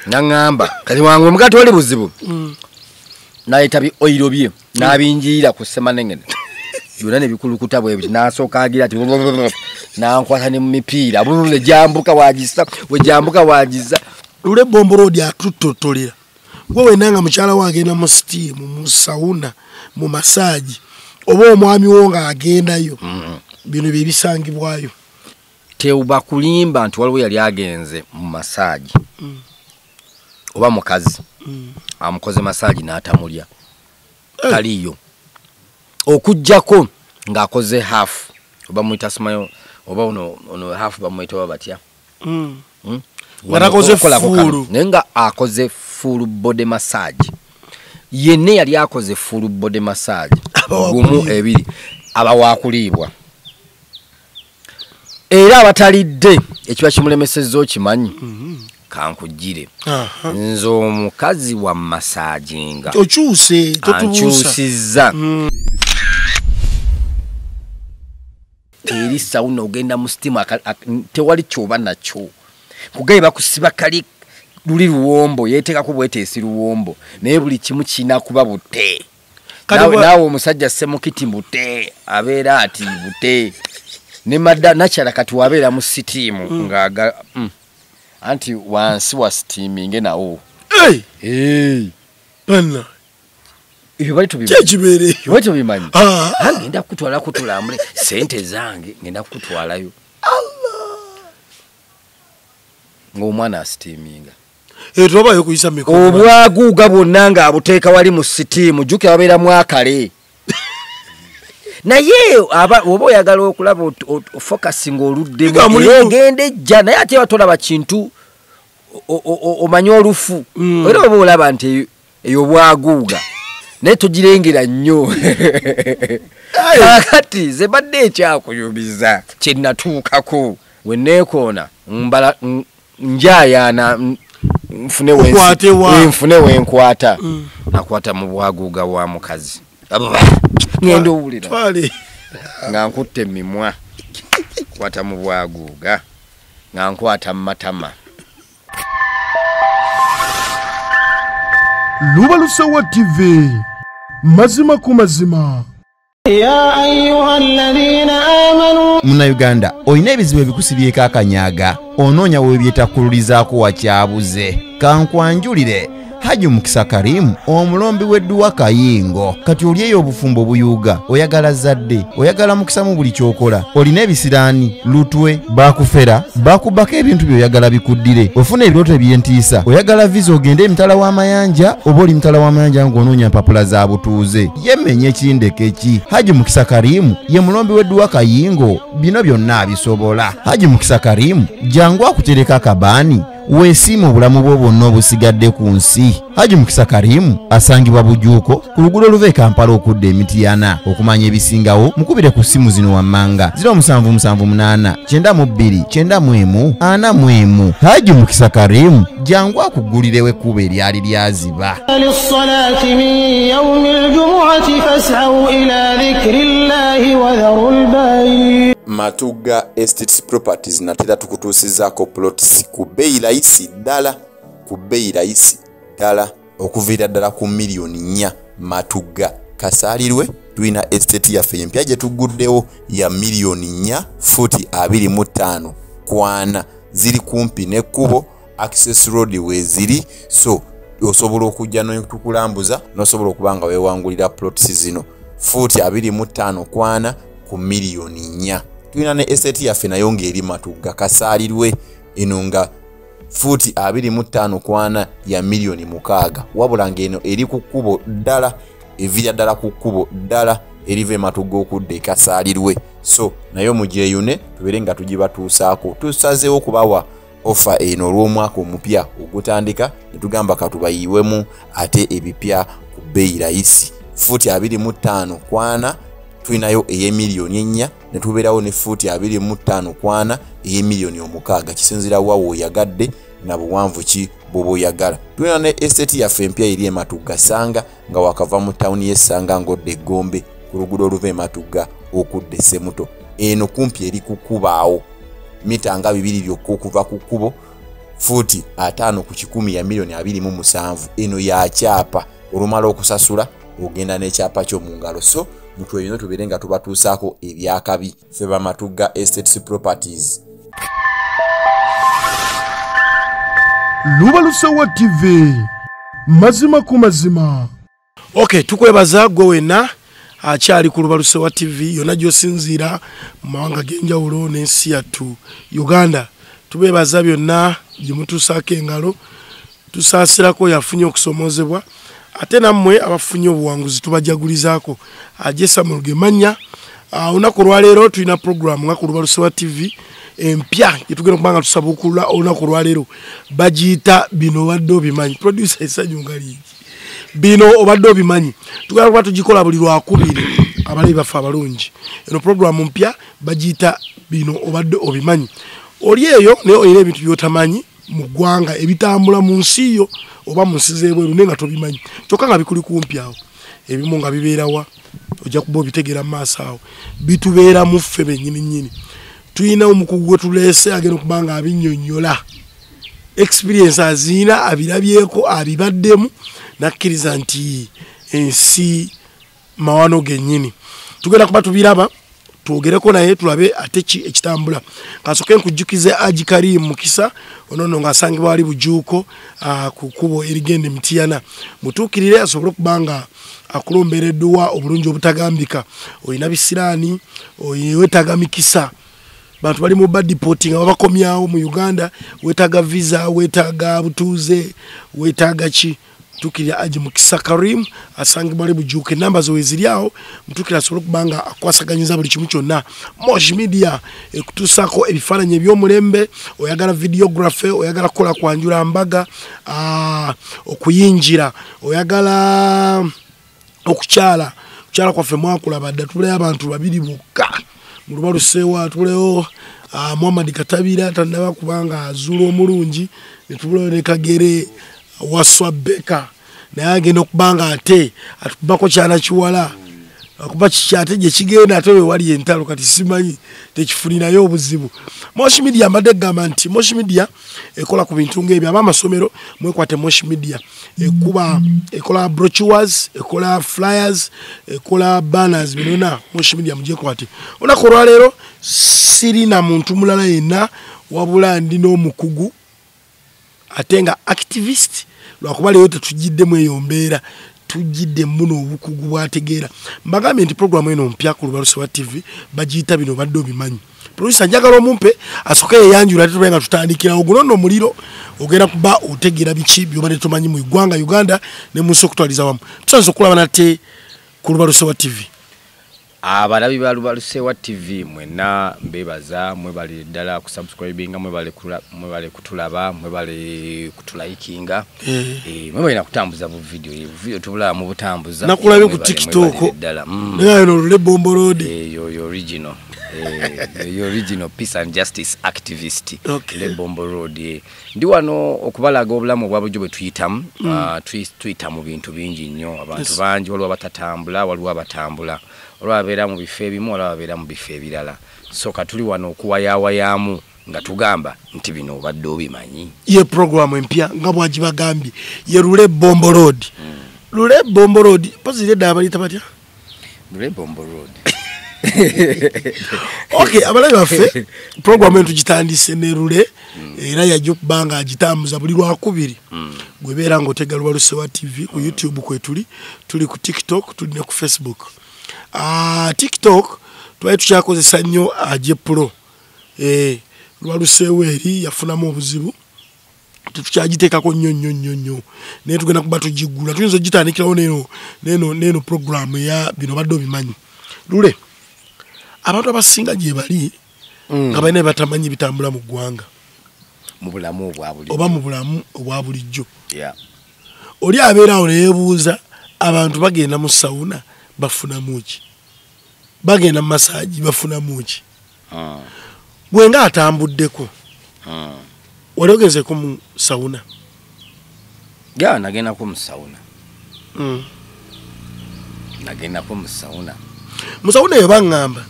Naŋŋamba kati wange omugaati wali buzibu. Naleeta bi oyiro bye n'abinjiira ku ssemanengene byonna ne bikulukuta bwe biti, n'asooka agira ati n'ankwata ne mu mipiira ne gyambuka wagisa we gyambuka wagiza. Lule Bombo Road atuttotolera gwe wenna nga mukyala wo agenda mu steam, mu sauna, mu massage, oba omwami wo ng'agendayo, bino bye bisangibwayo. Tewuba kulimba nti waliwo yali agenze mu massage oba mukazi amukoze massage n'atamulya, taliyo okuggyako ng'akoze half, oba muyita simayo oba ono half bamuyita oba batya, nga takoze full, naye nga akoze full body massage. Yenna yali akoze full body massage gumu ebiri aba wakuliibwa, era abatalidde ekiba kimulemesezza okimanyi. Kankugire nze omukazi wa massaginga okyuse totubuusa ankyusizza eri sauna, ogenda mu steam, tewali kyoba nakyo kugaye bakusiba kali luli luwombo, yeeteekako bweteesi luwombo, naye buli kimu kirina kuba bute. Naawe omusajja Ssemukiti bute abeera ati bute ne madda nakyala kati wabeera mu sitiimu ng'aga anti wansi wa sitiiminge nawo. Banna ebyo bali tubimanyi, kyekibeereyo bali tubimanyi. Ngenda kukutwala kutulambule sente zange, ngenda kukutwalayo ng'omwana asitiiminga twabayo kuyisa mikono obwaguuga bwonna ng'abuteeka wali mu sitiimu, jjukira babeeramu akale. Naye oba oyagala okulaba focusinga oluddemu era ogenda ejja, naye ate batolaba kintu omanye olufu, era oba olaba nti eyo bwaguuga naye togirengera nnyo. Kaakati nze mbadde ekyakuyumiza kye natuukako we neekoona mbala njayaana nfune wenkwata, nakwata mu bwaguuga bwa mukazi ngenda owulira nga nkutte emimwa, kwata mu bwaguuga nga nkwata mu matama. Lubalusewa TV, mazima ku mazima. Ya ayyuhalladhina amanu. Munnayuganda olina ebizibu ebikusibyeko akanyaga, onoonya webyetakkululizaako wakyabuze. Kankwanjulire Haji Mukisa Karimu, omulombi w'edduwa Kayingo. Kati oli eyo obufumbo buyuuga, oyagala zadde, oyagala mukisa mu buli ky'okola, olina ebisiraani, lutwe, bakufera, bakubako ebintu by'oyagala bikuddire, ofuna ebirooto eby'entiisa, oyagala visa ogende emitala w'amayanja, oba oli mutala w'amayanja ng'onoonya mpapula za butuuze. Yemmenye ekindeke ki? Haji Mukisa Karimu ye mulombi w'edduwa Kayingo, bino byonna abisobola. Haji Mukisa Karimu jangu akutereka akabaani weesiima obulamu bwo bwonna obusigadde ku nsi. Haji Mukisa Karimu asangibwa Bujuuko ku luguudo oluva e Kampala okudda Emitiana. Okumanya ebisingawo mukubire ku ssimu zino wammanga 0778 92 91 41. Haji Mukisa Karimu jangu akugulirewo ekkubo eryali lyaziba. Lis-salati min yawmil jumu'ati fas'au ila dhikrillahi wa dharul bay'. Matuga Estates Properties natera tukutuusizaako plots ku bbeeyi layisi ddala, ku bbeeyi layisi ddala okuviira ddala ku 4 millioni. Matuga Kasaalirwe tulina estate yaffe empya gye tugguddewo ya 4 millioni, fuuti 25 ku 40, ziri kumpi n'ekkubo, access road weeziri, so osobola okujja n'otukulambuza n'osobola okuba nga weewangulira plots zino, fuuti 25 ku 40 ku 4 millioni. Tulina ne estate yaffe nayo ng'eri Matugga Kasaalirwe, eno nga fuuti 25 ku 40 ya 6 millioni, wabula ng'eno eri ku kkubo ddala, eviira ddala ku kkubo ddala eriva ematugga okudda ekasaalirwe, so nayo mugyeyune tubeere nga tugibatuusaako. Tusazeewo okubawa offer eno olw'omwaka omupya ogutandika, ne tugamba katubayiwemu ate ebipya ku bbeeyi layisi. Fuuti 25 ku 40 tulinayo ey'emiliyoni 4, ne tubeerawo ne fuuti 25 ku 40 ey'emiliyoni 6, kisinziira wa w'oyagadde na buwanvu ki bw'oba oyagala. Tulina ne estate yaffe empya eri Ematugga Ssanga, nga wakava mu tawuni y'Essanga ng'odda Eggombe ku luguudo oluva Ematugga okudda Essemuto. Eno kumpi eri ku kkubaawo mita nga 2 byokka okuva ku kkubo, Fuuti 50 ku 100 ya miliyoni 27. Eno ya kyapa, olumala okusasula ogenda n'ekyapa kyo mu ngalo. So mutweyune tubeere nga tubatuusaako ebyakabi. Ffe ba Matugga Estates Properties. Lubalusewa TV, mazima ku mazima. Okay, tukwebaza gwe wenna akyali ku Lubalusewa TV yonna gy'osinziira mu mawanga g'enjawulo n'ensi yattu Uganda. Tubebaza byonna gye mutuusaako engalo, tusaasirako yafunye okusomozebwa, ate nammwe abafunye obuwanguzi tubajagulizaako. Ajesa Murugemanya. Olunaku olwaleero tulina program nga ku Lubalusewa TV empya gye tugenda okuba nga tusabuukulula olunaku olwaleero, bagiyita bino obadde obimanyi. Producer essanyu nga lingi, bino obadde obimanyi. Tugenda kuba tugikola buli lwakubiri, abalabi baffe abalungi. Eno program mpya bagiyita bino obadde obimanyi. Oli eyo naye olina ebintu by'otamanyi mu ggwanga ebitambula mu nsi yo oba mu nsi z'ebweru naye nga tobimanyi, kyokka nga bikuli kumpi awo. Ebimu nga bibeerawa ojja kuba obitegeera mu maaso awo, bitubeera mu ffe bennyini nnyini. Tulina omukugu gwe tuleese agenda okuba nga abinnyonnyola, experience aziina, abirabyeko, abibaddemu, nakkiriza nti ensi mawano gennyini. Tugenda kuba tubiraba, twogereko naye tulabe ate ki ekitambula. Kasooke nkujjukize Haji Karim Mukisa ono nno ng'asangibwa wali Bujuuko ku kkubo erigenda e Mityana. Mutuukirire asobole okuba nga akulombera edduwa obulungi obutagambika. Olina bisiraani, weetaaga mikisa, bantu bali mu badipoti nga babakomyawo mu Uganda, weetaaga visa, weetaaga butuuze, weetaaga ki. Mutuukirire Haji Mukisa Karim asangibwa wali Bujuuko, enamba ze weeziri awo. Mutuukirire asobole okuba nga akwasaganyiza buli kimu kyonna. Mosh Media ekutuusaako ebifaananyi eby'omulembe, oyagala videography, oyagala kukola kwanjula mbaga, okuyingira, oyagala okukyala. Okukyala kwaffe mwakulaba dda, tubulayo abantu babiri bokka mu Lubalusewa. Tubulayo Muhammad Katabira tannaba kubanga azuula omulungi, ne tubulayo ne Kagere Waswa Beka naye agenda okuba nga ate atukubako kyana kiwala, akuba kiki ate gye kigenda, ate we wali entalo kati simanyi tekifunirayo obuzibu. Mosh Media mbadde egamba nti Mosh Media ekola ku bintu ng'ebyo. Ab'amasomero mwekwate Mosh Media, ekuba ekola brochures, ekola flyers, ekola banners, byonna Mosh Media mugyekwate. Olunaku olwaleero sirina muntu mulala yenna wabula ndi n'omukugu ate nga activist, lwakuba leero tetugiddemu eyo mbeera, tujjidde muno obukugu bwategeera. Mbagambye nti program eno mpya ku Lubalusewa TV bagiyita bino obadde obimanyi. Producer njagala omumpe asooke yeeyanjula ate tube nga tutandikirawo. Guno nno omuliro ogenda kuba otegeera biki by'obadde tomanyi mu ggwanga Uganda ne mu nsi okutwaliza wamu. Tusanze okulaba nate ku Lubalusewa TV. Abalabi ba Lubalusewa TV mwenna mbebaza, mwebale ddala kusubscribinga, mwebale kutulaba, mwebale kutulayikinga, mwebale na kutambuza bu video, bu video tubulaba mu butambuza. Nakulabye ku TikTok ddala. Naye ono Lule Bombo Road. Yo original. Yo original peace and justice activist. Okay. Lule Bombo Road. Ndi wano okubalaga obulamu obwa bulijjo bwe tuyitamu. Tuyita mu bintu bingi nnyo. Abantu bangi, waliwo abatatambula, waliwo abatambula, waliwo ababeera mu bifo ebimu, waliwo ababeera mu bifo ebirala. So katuli wano okuwayawayaamu nga tugamba nti bino obadde obimanyi. Ye program empya nga bw'agibagambye ye Lule Bombo Road. Lule Bombo Road, mpozi eri eddala baliyita batya? Lule Bombo Road. Okay, abalabi baffe program eno tugitandise ne Lule, era yajja okuba nga agitambuza buli lwakubiri. Gwebeera ng'otega Lubalusewa TV ku YouTube kwetuli, tuli ku TikTok, tuli ne ku Facebook. TikTok twali tukyakozesa nnyo Aje Pro. Lubalusewa eri yafunamu obuzibu, tetukyagiteekako nnyo nnyo nnyo nnyo, naye tugenda kuba tugiggula. Tuyinza ogitandikirawo neno program eya bino obadde obimanyi. Lule, abantu abasinga gye bali nga balina batamanyi bitambula mu ggwanga, mu bulamu obwa bulijjo, oba mu bulamu obwa bulijjo. Oli abeera awo ne yeebuuza, abantu bagenda mu sauna bafunamu ki, bagenda mu massage bafunamu ki? Gwe nga atambuddeko, wali ogenzeeko mu sauna? Ya, nagendako mu sauna. Nagendako mu sauna. Mu sauna eyo baŋŋamba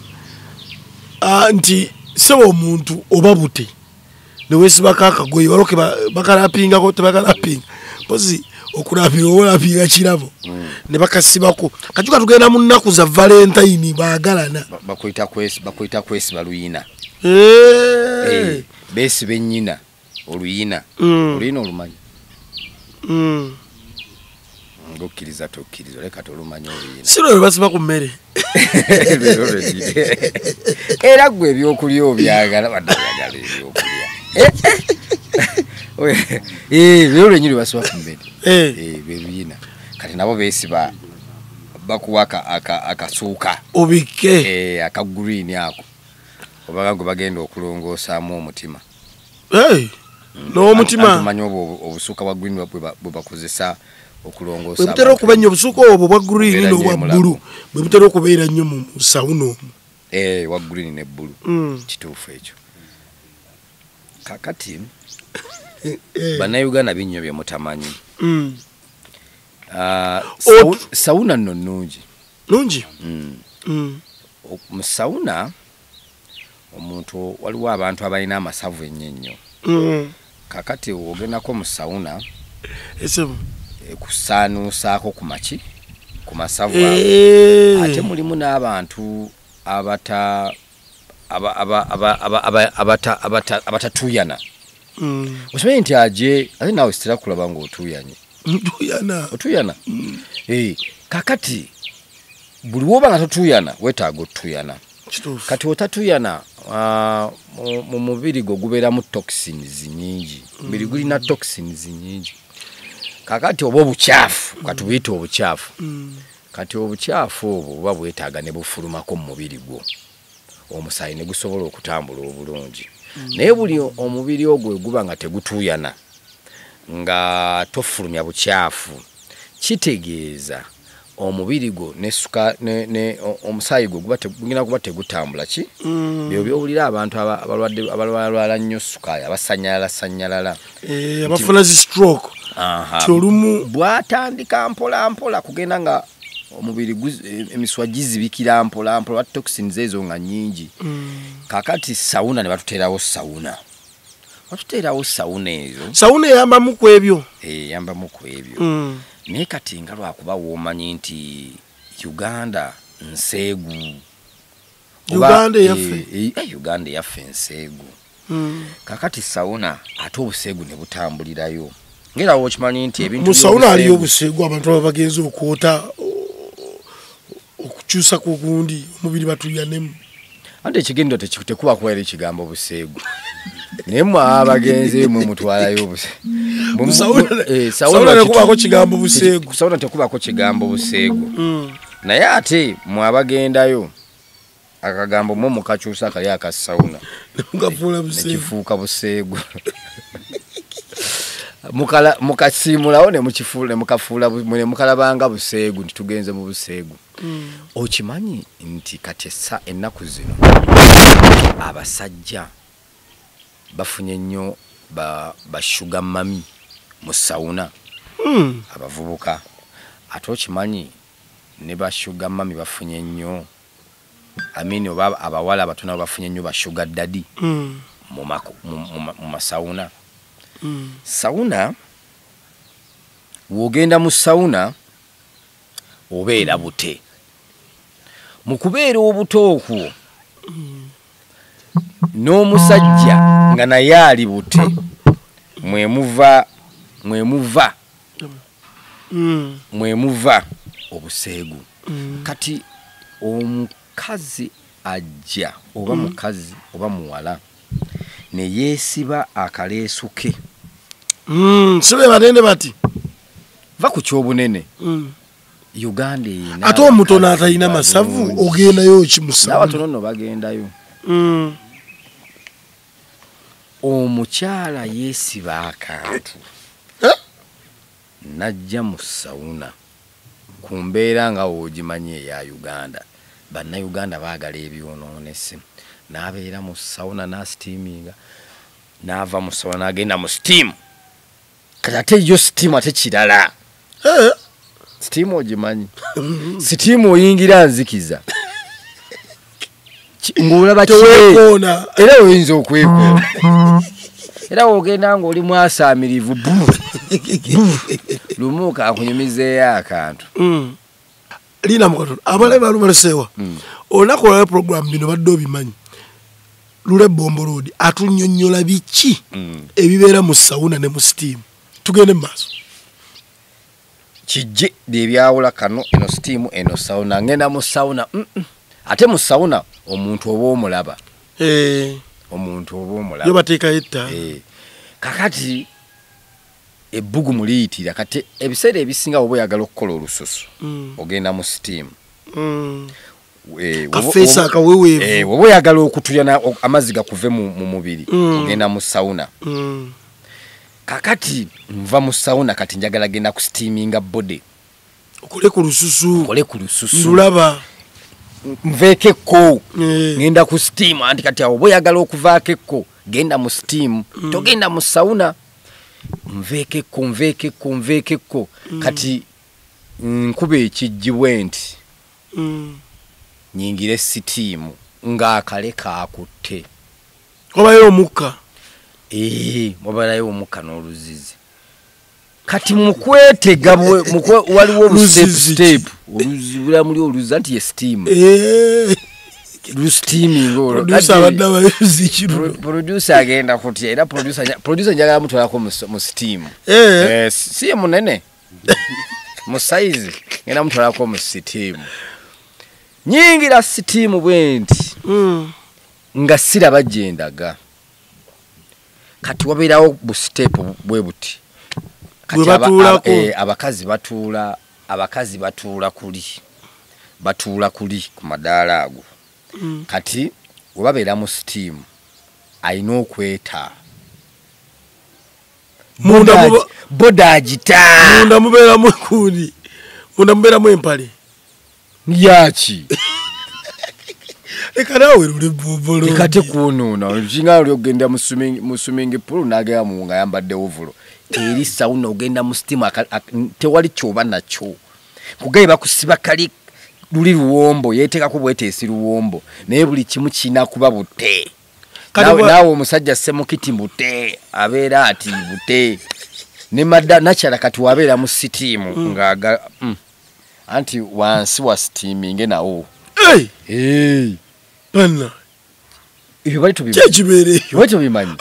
nti sebo omuntu oba bute Newesibako akagoye waloke bakalapingako tebakalapinga mpozi okulapinga olapinga kirabo ne bakasibako kajuka tugenda mu nnaku za Valentine baagalana bakuyita kwesiba luyina beesiba ennyina oluyina oluyina olumanyi ngokkiriza tokkiriza leka tolumanyi oluyina si lwe basiba ku mmere era ggwe ebyokulya obyagala badde oyagala ebyokulya lero lwennyini basiba ku mmere be luyina kati nabo beesiba bakuwa akasuuka obike aka green ako obaga gwe bagenda okulongoosaamu omutima n'omutima tumanyi obwo obusuuka bwa green bwe bakozesa okulongoosa bwe butera okuba ennyo obusuuka obwo bwa green n'obwa bbulu bwe butera okubeera nnyo mu sawuna omwo wa green ne bbulu kituufu ekyo kakati bannayuganda binnyo bye mutamanyi sawuna nno nnungi nungi mu sawuna omuntu waliwo abantu abalina amasavu ennyo ennyo kakati ogendako mu sawuna kusaanuusaako ku maki ku masavu ate mulimu n'abantu abatatuuyana okimanyi nti aje ate naawe sitera kulaba ng'otuuyanye otuuyana kakati buli woba nga totuuyana weetaaga otuuyana kati otatuyana mu mubiri gwo gubeeramu toxins nyingi mubiri gulina toxins nyingi kakati oba obukyafu katubuyite obukyafu kati obukyafu obwo buba bwetaaga ne bufulumako mu mubiri gwo omusaayi ne gusobola okutambula obulungi naye buli omubiri ogwo guba nga tegutuuyana nga tofulumya bukyafu kitegeeza omubiri gwo ne omusaayi gwo gugenda kuba tegutambula ki byo byowulira abantu abalwadde abalwala nnyo sukaali abasanyalala abafuna zi stroke kyolumu bwatandika mpola mpola kugenda nga omubiri emiswa gizibikira mpola mpola toxins ezo nga nnyingi kakati sauna ne batuteerawo sauna ezo sauna eyambamu ku ebyo eyambamu ku ebyo naye kati nga lwakuba w'omanyi nti Uganda nseegu Uganda eyaffe Uganda eyaffe nseegu kakati sauna ate obuseegu ne butambulirayo ngera wokimanyi nti ebintu mu sauna aliyo obuseegu abantu baba bagenze okwota okukyusa ku gundi omubiri batuyanemu ate ekigendo tekuba kubeera ekigambo buseegu naye mmwe abagenze mwe mutwalayo obuseegu sauna tekubaako kigambo buseegu sauna tekubaako kigambo buseegu naye ate mwe abagendayo akagambo mwe mukakyusa kali aka sauna nekifuuka buseegu mukasiimulawo ne mukafuula ne mukalabanga buseegu nti tugenze mu buseegu okimanyi nti kati ennaku zino abasajja bafunye nnyo ba sugar mummy mu sauna abavubuka ate okimanyi ne ba sugar mummy bafunye nnyo amini oba abawala abato nabo bafunye nnyo ba sugar daddy mu masauna sauna wogenda mu sauna obeera bute mu kubeera obuto okwo n'omusajja nga naye ali bute mwemuva obuseegu kati omukazi ajja oba mukazi oba muwala ne yeesiba akaleesu ke sibe banene bati va ku kyobunene Uganda erina ate omutono atalina masavu ogendayo ki mu sauna n'abatono nno bagendayo omukyala yeesiba akantu najja mu sauna ku mbeera nga w'ogimanyi eya Uganda bannayuganda baagala ebyonoonese n'abeera mu sauna n'asitiiminga n'ava mu sauna n'agenda mu steam kati ate yo steam ate kirala steam ogimanyi steam oyingira nzikiza ng'olaba teweekoona era oyinza okwekoona Era wogenda ng'oli mwasaamirivu lumu kankunyumizeeyo akantu. Lina mukatono abalabe balubaluseewa olunaku olwaleero program bino badde obimanyi. Lule Bombo Road atunnyonnyola biki ebibeera mu sauna ne mu steam. Tugende mu maaso. Kijje ebyawula kano eno steam eno sauna. Ngenda mu sauna ate mu sauna omuntu oba omulaba. Omuntu oba omulaba. Yo bateekayo ettaala. Kakati ebbugu muliyitira kati ebiseera ebisinga oba oyagala okukola olususu ogenda mu steam. Kafeesa akaweweevu. Oba oyagala okutulya amazzi gakuve mu mubiri ogenda mu sauna. Kakati nva mu sauna kati njagala genda ku steaminga body. Okole ku lususu. Okole ku lususu. Ndulaba. Nveeko ekko. Ngenda ku steam anti kati awo oba oyagala okuvaako ekko genda mu steam. Togenda mu sauna. Nveeko ekko nveeko ekko nveeko ekko. Kati nkuba ekijjibwe nti nyingire steam ng'akale kaakutte. Wabayo omukka. Wabalayo omukka n'oluzizi. Kati mukwetega waliwo step oluzibula muli oluzi anti ye steam. Lu-steaming olwo. Producer abadde abayozi kino. Producer agenda kutya era producer njagala mutwalako mu steam. Si ye munene. Mu size ngenda mutwalako mu steam. Nyingira steam bwe nti. Nga siraba gye ndaga. Kati wabeerawo bu step bwe buti. Kati abakazi batuula, abakazi batuula kuli. Batuula kuli ku madaala ago. Kati we babeera mu steam alina okweta. Boda agita. Munda mubeeramu ekundi. Munda mubeeramu empale. Yaki. Leka naawe lule Bombo Road. Leka tekwonoona. Kinga oli ogenda mu swimming pool n'agenda mu nga ayambadde ovulo. Eri sauna ogenda mu steam tewali kyoba nakyo. Kugaye bakusiba kali luli luwombo yeeteekako bweteesi luwombo naye buli kimu kirina kuba bute. Naawe omusajja Ssemukiti bute abeera ati bute. Ne madda nakyala kati wabeera mu steam nga anti wansi wa steaminge nawo. Banna. Ebyo bali tubimanyi. Kyekibeereyo. Bali tubimanyi.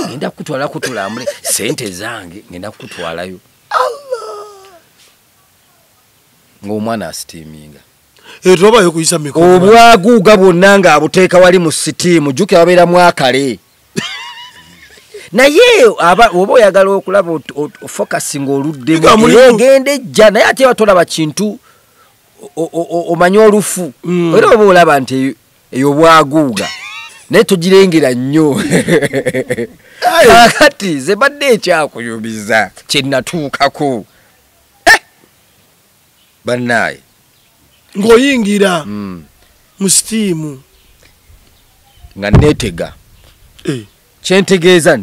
Ngenda kukutwala kutulambule sente zange ngenda kukutwalayo. Allah. Ng'omwana asitiiminga. Twabayo kuyisa mikono. Obwaguuga bwonna ng'abuteeka wali mu sitiimu jjukira babeeramu akale. Naye oba oyagala okulaba focusing oluddemu era ogenda ejja naye ate batolaba kintu omanye olufu. Era oba olaba nti eyo bwaguuga naye togirengera nnyo. Kakati nze badde ekyakuyumiza kye natuukako. Bannaaye. Ng'oyingira mu steam. Nga neetega. Kyentegeeza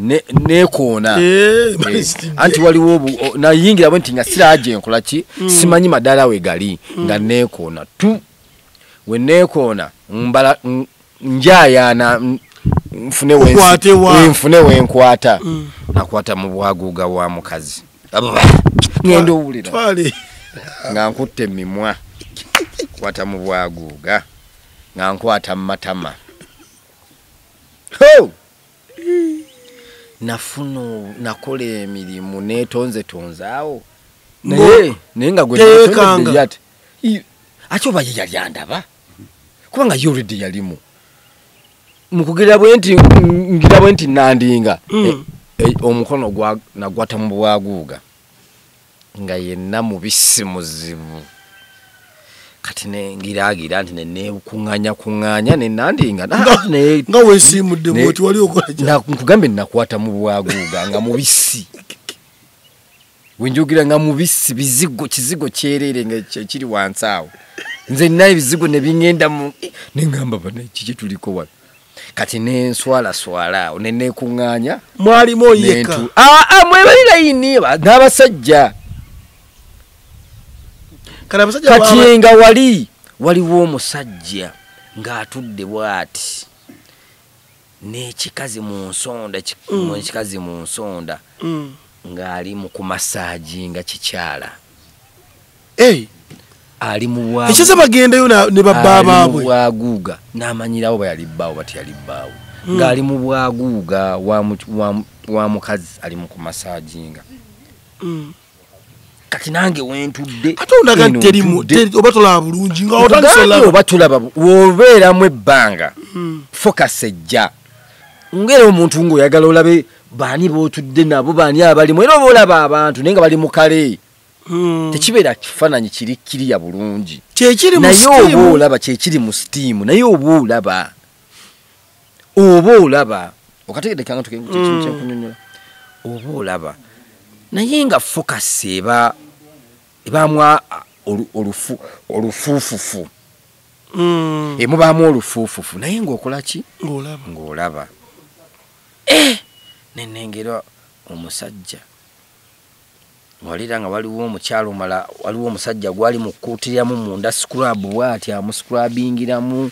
neekoona. Anti waliwo nayingira bwe nti nga siraba gye nkola ki simanyi madaala we gali nga neekoona tu. We neekoona mbala njayaana nfune wenkwata. Nakwata mu bwaguuga bwa mukazi. Ngenda owulira. Nga nkutte emimwa. Kwata mu bwaguuga. Nga nkwata mu matama. Ho! Nafuna nakola emirimu neetonzetonze awo. Naye nga gwe neetondedde ate. Ate oba ye yali andaba. Kubanga ye already yalimu. Mukugira bwe nti ngira bwe nti nandinga. Omukono nagwata mu bwaguuga. Nga yenna mubisi muzibu. Kati ne ngiraagira nti ne neekuŋŋaanya kuŋŋaanya ne nandinga. Nga weesiimudde bw'oti wali okola ki? Nkugambe nakwata mu bwaguuga nga mubisi. Wenjogera nga mubisi bizigo kizigo kyereere nga kiri wansi awo. Nze nina ebizigo ne bingenda mu ne ngamba bana kiki tuliko wano. Kati ne nswalaswala awo ne neekuŋŋaanya. Mwalimu yekka. Mwebali layini n'abasajja. Kati nga waliwo omusajja ng'atudde bw'ati. N'ekikazi mu nsonda, ekikazi mu nsonda ng'ali mu kumasaaginga kikyala. Ali mu bwa ekiza bagendayo ne babba baabwe. Bwaguuga n'amanyirawo bwe yali bbaawo bati yali bbaawo. Ng'ali mu bwaguuga wa mukazi ali mu kumasaaginga. Kati nange wentudde ate ondaga terimu oba tolaba bulungi nga otandise olaba oba tulaba wobeeramu ebbanga focus ejja ngera omuntu ng'oyagala olabe baani b'otudde nabo baani abalimu era oba olaba abantu naye nga bali mu kale. Tekibeera kifaananyi kiri kiriya bulungi naye oba olaba kyekiri mu sitiimu naye oba olaba okategedde kanga kyenkunyonnyola oba olaba naye nga focus ebaamu olufuufufu emubaamu olufuufufu naye ng'okola ki ng'olaba nenengera omusajja walira nga waliwo omukyalo omala waliwo omusajja gwali mu kkuutiriramu munda scrub bw'ati amuscrubingiramu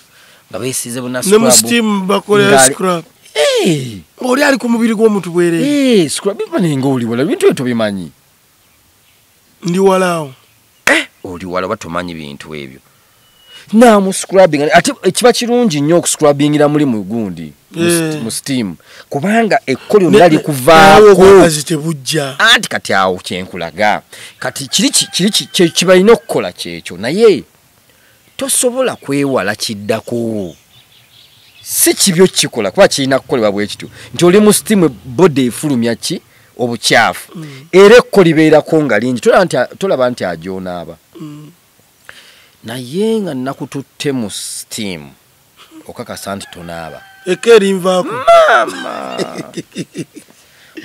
nga beesiize bonna ne mu steam bakolera scrub ng'oli ali ku mubiri gw'omuntu bwereere scrub biba nga oli wala bintu ebyo tobimanyi ndi walaawo oli wala oba tomanyi bintu ebyo namuscrubbing ate kiba kirungi nnyo okuscrubbingira muli mu gundi mu steam kubanga ekko lyonna likuvaako tebujja anti kati awo kyenkulaga kati kiri kibalina okukola kyekyo naye tosobola kwewala kiddako si kibyo kikola kuba kirina kukolebwa bwe kityo nti oli mu steam body efulumya ki obukyafu era ekko libeerako nga lingi tolaba nti agyonaaba naye nga nakututte mu steam okakasa nti tonaaba ekko erinvaako maama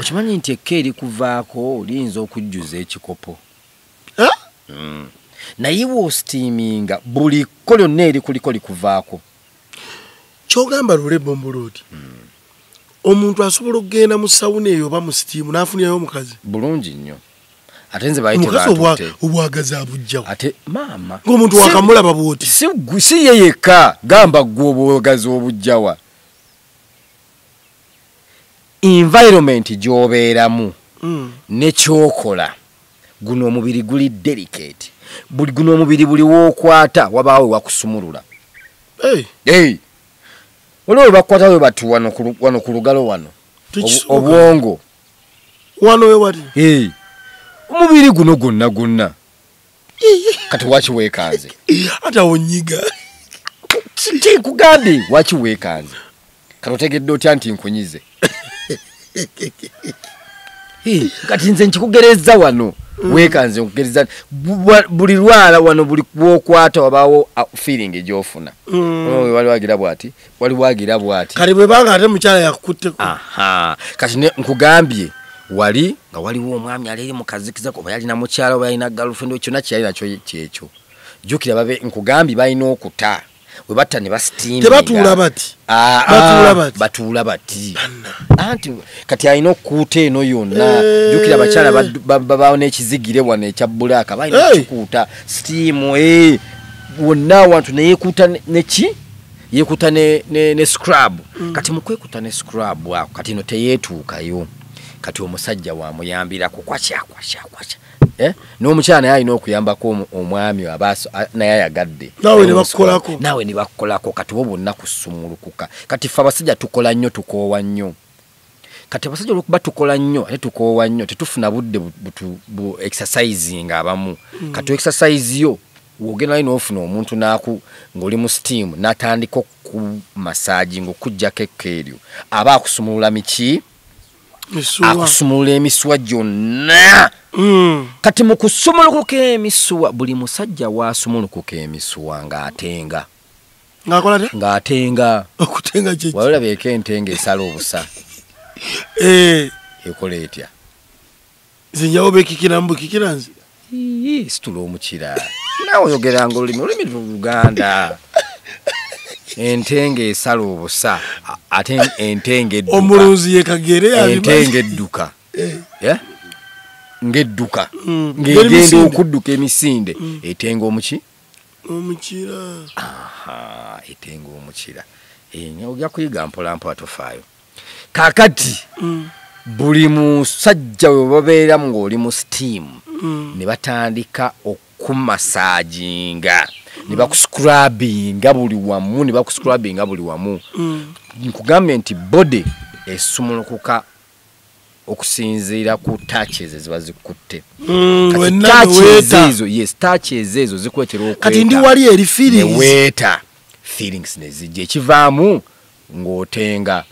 okimanyi nti ekko erikuvaako liyinza okujjuza ekikopo naye bw'ositiiminga buli kko lyonna erikuliko likuvaako kyogamba lule bombolooti omuntu asobola okugenda mu sawuna eyo oba mu sitiimu n'afunirayo omukazi bulungi nnyo ate nze bayite batutte obwagazi abujjawo ate maama ng'omuntu wakamulaba bw'oti si ye yekka gamba ggwe obwagazi obujjawa environment gy'obeeramu ne kyokola guno omubiri guli delicate buli guno omubiri buli w'okwata wabaawo wakusumulula waliwo webakwata we bati wano ku lugalo wano obwongo wano we wali omubiri guno gwonna gwonna kati waki weekanze ate awo nyiga kikugambye waki weekanze kati otegedde otya nti nkunyize kati nze nkikugereza wano weekanze nkugereza buli lwala wano buli wokwata wabaawo feeling gy'ofuna waliwo agira bw'ati waliwo agira bw'ati kati bwe banga ate mukyala yakukutteko kati nkugambye wali nga waliwo omwami ali eri mu kazikiza oba yalina mukyala oba yalina girlfriend kyonna kyeyali nakyo kyekyo jjukira babe nkugambye balina okuta we batta ne basitiiminga tebatuula bati batuula bati anti kati alina okukuuta eno yonna jjukira abakyala babaawo n'ekizigire wano ekya bulaaka balina okukikuuta sitiimu wonna awantu neyeekuuta neki yeekuuta ne scrub kati mu kwekuuta ne scrub ako kati eno teyeetuukayo kati omusajja wamuyambirako kwakya kwakya kwakya n'omukyala naye alina okuyambako omwami aba naye ayagadde naawe ne bakukolako kati bo bonna kusumulukuka kati ffe abasajja tukola nnyo tukoowa nnyo kati abasajja olwokuba tukola nnyo ate tukoowa nnyo tetufuna budde bu exercising abamu kati exercise yo wogenda n'ofuna omuntu naaku ng'oli mu steam n'atandika okumasaagi ng'okuggyako ekko eryo aba akusumulula miki akusumulula emisuwa gyonna kati mu kusumulukuka emisuwa buli musajja waasumulukuka emisuwa ng'atenga ng'atenga walabeeko entenga esala obusa ekola etya nze njawo bekikiramu bukikira nze situla omukira naawe oyogeranga olulimi Luganda entenga esala obusa ate entenga edduka omulunzi ye Kagere entenga edduka ng'edduka ng'egenda okudduka emisinde etenga omuki omukira etenga omukira Ojja kuyiga mpola mpola, tofaayo. Kakati buli musajja we babeeramu ng'oli mu steam, ne batandika okumasajinga, ne bakuscrubbinga buli wamu, ne bakuscrubbinga buli wamu. Nkugambye nti body esumulukuka okusinziira ku touches eziba zikutte. Kati ezo, yes, touches ezo zikuleetera okweta. Kati ndi wali eri feelings. Neweeta feelings nezijja, ekivaamu ng'otenga.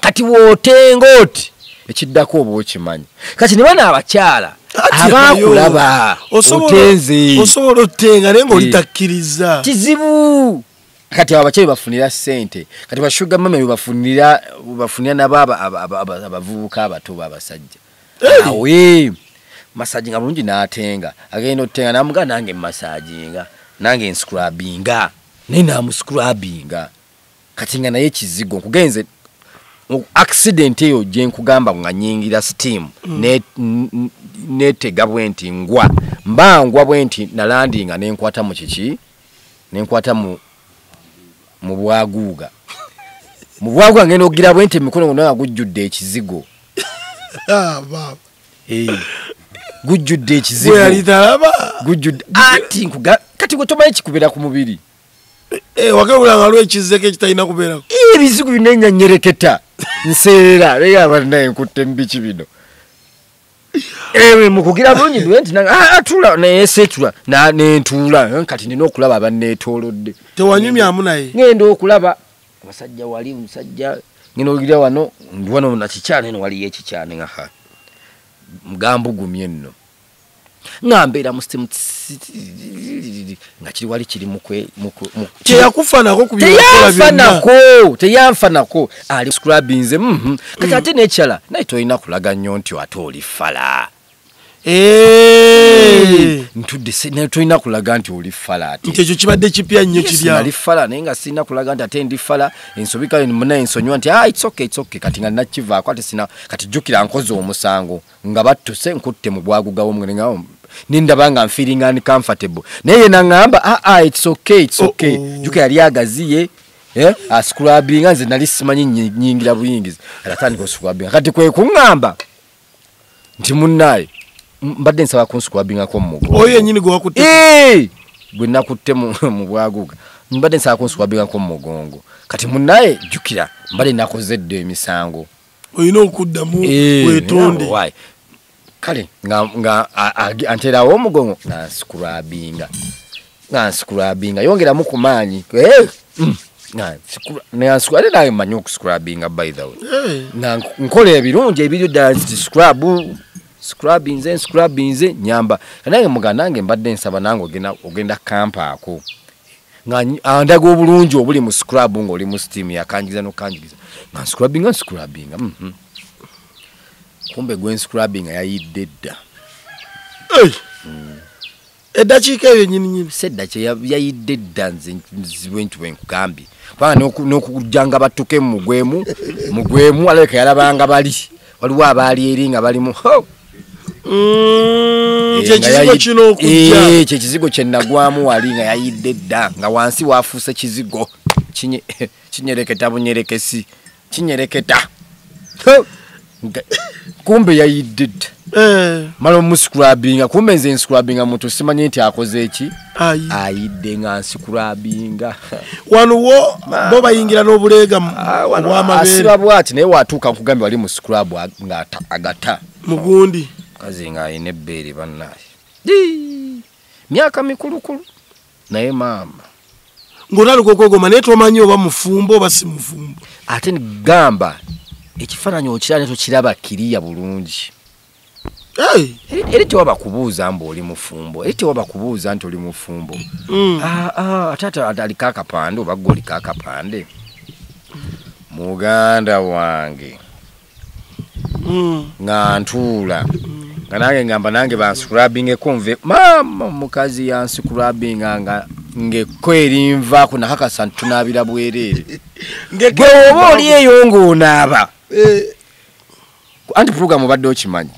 Kati w'otenga oti ekiddako oba okimanyi. Kati ne bano abakyala abakulaba otenze, osobola otenga naye ng'oli takkiriza, kizibu. Kati abo abakyala bafunira ssente, kati ba sugar mummy bafunira nabo abavubuka abato b'abasajja. Awe masajinga bulungi n'atenga, agenda otenga n'amugaa nange mmasajinga, nange nscrubbinga, naye n'amuscrubbinga. Kati nga naye kizigo nkugenze accident eyo gye nkugamba nga nnyingira steam, neetega bwe nti ngwa, mba ngwa bwe nti nalandinga nenkwata mu kiki, nenkwata mu bwaguuga. Mu bwaguuga ngenda okugira bwe nti emikono gonna gujjudde ekizigo. Gujjudde ekizigo. Gujjudde ati nkuga kati gwe tomanyi kikubeera ku mubiri. Wakewulanga lw'ekizeko ekitalina kubeerako. Ebizigo bino ennyanyereketa nseera naye abannaye nkutte mu biki bino. Mukugira bulungi bwe nti atula neyeseetula nentuula, kati nina okulaba abanneetoolodde. Tewanyumyamu naye? Ngenda okulaba abasajja wali omusajja ngenda ogira wano ndi wano nakikyana eno waliyo ekikyana nga mugambugumye nno. Nga mbeera mu steam nga kiri wali kiri teyakufanako ku byokola byonna. Teyanfanako ali scrubbinze. Kati ate n'ekirala naye tolina kulaga nnyo nti ate oli fala. Ntudde naye tolina kulaga nti oli fala ate. Nti ekyo kibadde kipya nnyo kiri awo. Nali fala naye nga sirina kulaga nti ate ndi fala. Ensobi kale munnaye nsonyiwa nti it's okay, it's okay. Kati nga nakivaako ate sina, kati jjukira nkoze omusango nga battuse nkutte mu bwaguga w'omugende nga nindaba nga feeling uncomfortable. Naye naŋŋamba it's okay, it's okay. Jjukira yali agaziye, ascrubbinga nze nali simanyi nnyingira buyingizi. Atandika oscrubbinga. Kati kwe kuŋŋamba nti munnaye mbadde nsaba kunscrubbingako mu mugongo. Oyo yennyini gwe wakutte? Gwe nakutte mu bwaguga. Mbadde nsaba kunscrubbingako mu mugongo. Kati munnaye jjukira mbadde nakoze dda emisango. Olina okuddamu weetonde. Kale nga anteerawo omugongo nga nscrubbinga. Nga nscrubbinga yongeramu ku maanyi. Ate nange mmanyi okuscrubbinga by the way. Nga nkola ebirungi ebiri ddala nti scrub scrubbinze nyamba. Nange muganda nange mbadde nsaba nange ogenda kampaako. Nga andaga obulungi obuli mu scrub ng'oli mu steam yakanjiza n'okanjiza. Nga nscrubbinga. Kumbe gwe nscrubbinga yayidde dda. Eddakiika eyo nnyini nnyini. Sedda kye yayidde dda nze nzibwe nti bwe nkugambye. Kubanga n'okujjanga batuke mu mugwemu alabika yalabanga bali. Waliwo abaali eri nga bali mu kyekizigo kino okujja. Kyekizigo kye nagwamu wali nga yayidde dda nga wansi wafuuse kizigo kinyereketa bunyerekesi kinyereketa. Kumbe yayidde dda. Mala omuscrubbinga, kumbe nze nscrubbinga muntu simanyi nti akoze eki ayidde nga nscrubbinga. Wano wo bo bayingira n'obuleega obw'amabeere. Asiba bw'ati naye watuuka nkugambye wali mu scrub nga agata mugundi. Mukazi ng'alina ebbeere bannaye. Myaka mikulukulu naye maama. Ng'otandika okwegomba naye tomanyi oba mufumbo oba si mufumbo. Ate ngamba ekifaananyi okiraba ne tokiraba kiriya bulungi. Eri tewaba kubuuza mbu oli mufumbo, eri tewaba kubuuza nti oli mufumbo. Ate aliko akapande oba gwe oliko akapande. Muganda wange nga ntuula nga nange ngamba nange banscrubbingeko nve. Maama omukazi yanscrubbinga nga ng'ekko erinvaako nakakasa nti tunaabira bwereere. Gwe oba oli eyo ng'onaaba. Anti program obadde okimanyi.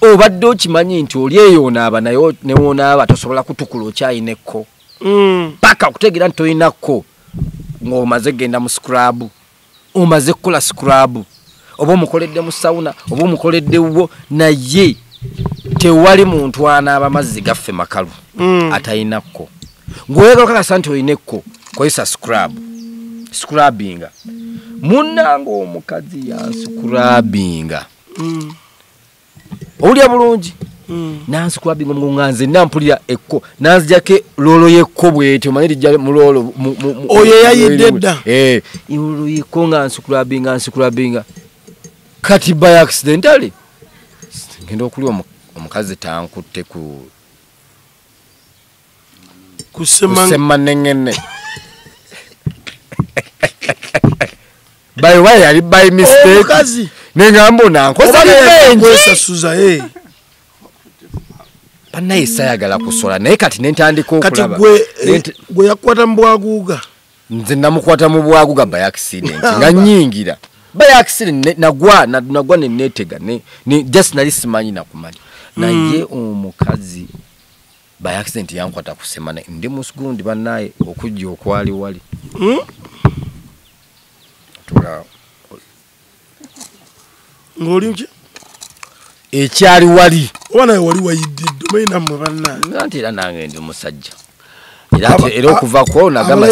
Obadde okimanyi nti oli eyo onaaba naye ne woonaaba tosobola kutukula okyayina ekko. Paka okutegeera nti toyina kko Ng'omaze genda mu scrub, omaze kukola scrub, oba omukoledde mu sauna, oba omukoledde wo, naye tewali muntu anaaba amazzi gaffe makalu atayinakko. Ng'oyagala okakasa nti olina ekko, kozesa scrub, scrubbinga. Munnange omukazi yanscrubbinga. Owulira bulungi? Nanscrubbinga omugongo nga nze nampulira ekko, nanzijako loolo y'ekko bw'etyo, omanyi lijja mu loolo Oyo eyayidde dda. Loolo y'ekko nga nscrubbinga. Kati by accidentally ngenda okulya omukazi tankutte ku kusemanengene. By way yali by mistake. Omukazi nengamba nankoze revenge. Bannaye sayagala kusola naye kati nentandika okulaba. Kati gwe yakwata mu bwaguuga. Nze namukwata mu bwaguuga by accident nga nnyingira. By accident nagwa ne neetega ne just nali simanyi nakumanya. Naye omukazi by accident yankwata kusemana ndi musigundi bannaye okujja okwali wali. Tula ng'oli ki? Ekyali wali. Oba naye wali wayidde omanyi nammwe bannange. Anti era nange ndi musajja. Era okuva kwolwo nagamba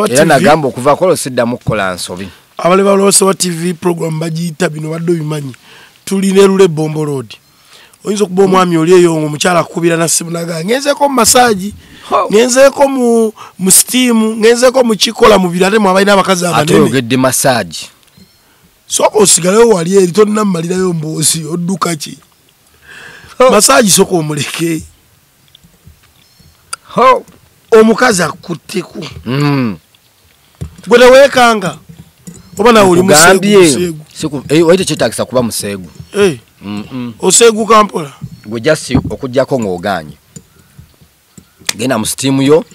era nagamba okuva kwolwo siddamu kukola nsobi. Abale ba Lubalusewa TV program bagiyita bino badde obimanyi. Tulina Lule Bombo Road. Oyinza okuba omwami oli eyo ng'omukyala akukubira na ssimu n'agamba ngenzeeko mu massage, ngenzeeko mu steam, ngenzeeko mu kikola mubiri ate mwe abalina abakazi abanene. Ate oyogedde massage. Sooka osigaleyo wali eri tonnammalirayo mboozi odduka ki? Massage sooka omuleke. Omukazi akutteku. Gwe teweekanga. Oba nawe oli museegu. Oyo tekyetaagisa kuba museegu. Oseeguka mpola. Gwe just okuggyako ng'ogaanye. Genda mu steam yo,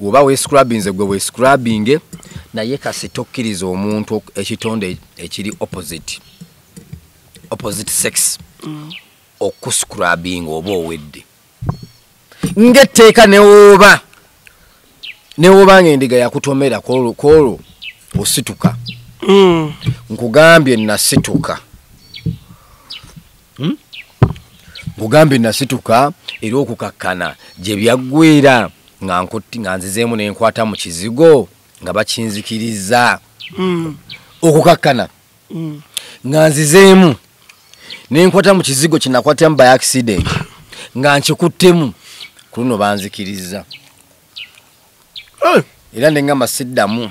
oba weescrubbinze gwe weescrubbinge, naye kasi tokkiriza omuntu ekitonde ekiri opposite sex okuscrubbinga oba owedde. Ng'etteeka ne wooba ng'endiga yakutomera kwolwo osituka. Nkugambye nasituka. Nkugambye nasituka era okukakkana gye byaggweera nga nzizeemu ne nkwata mu kizigo nga bakinzikiriza. Okukakkana nga nzizeemu ne nkwata mu kizigo kye nakwatamu by accident nga nkikuttemu, ku luno banzikiriza. Era ne ngamba siddamu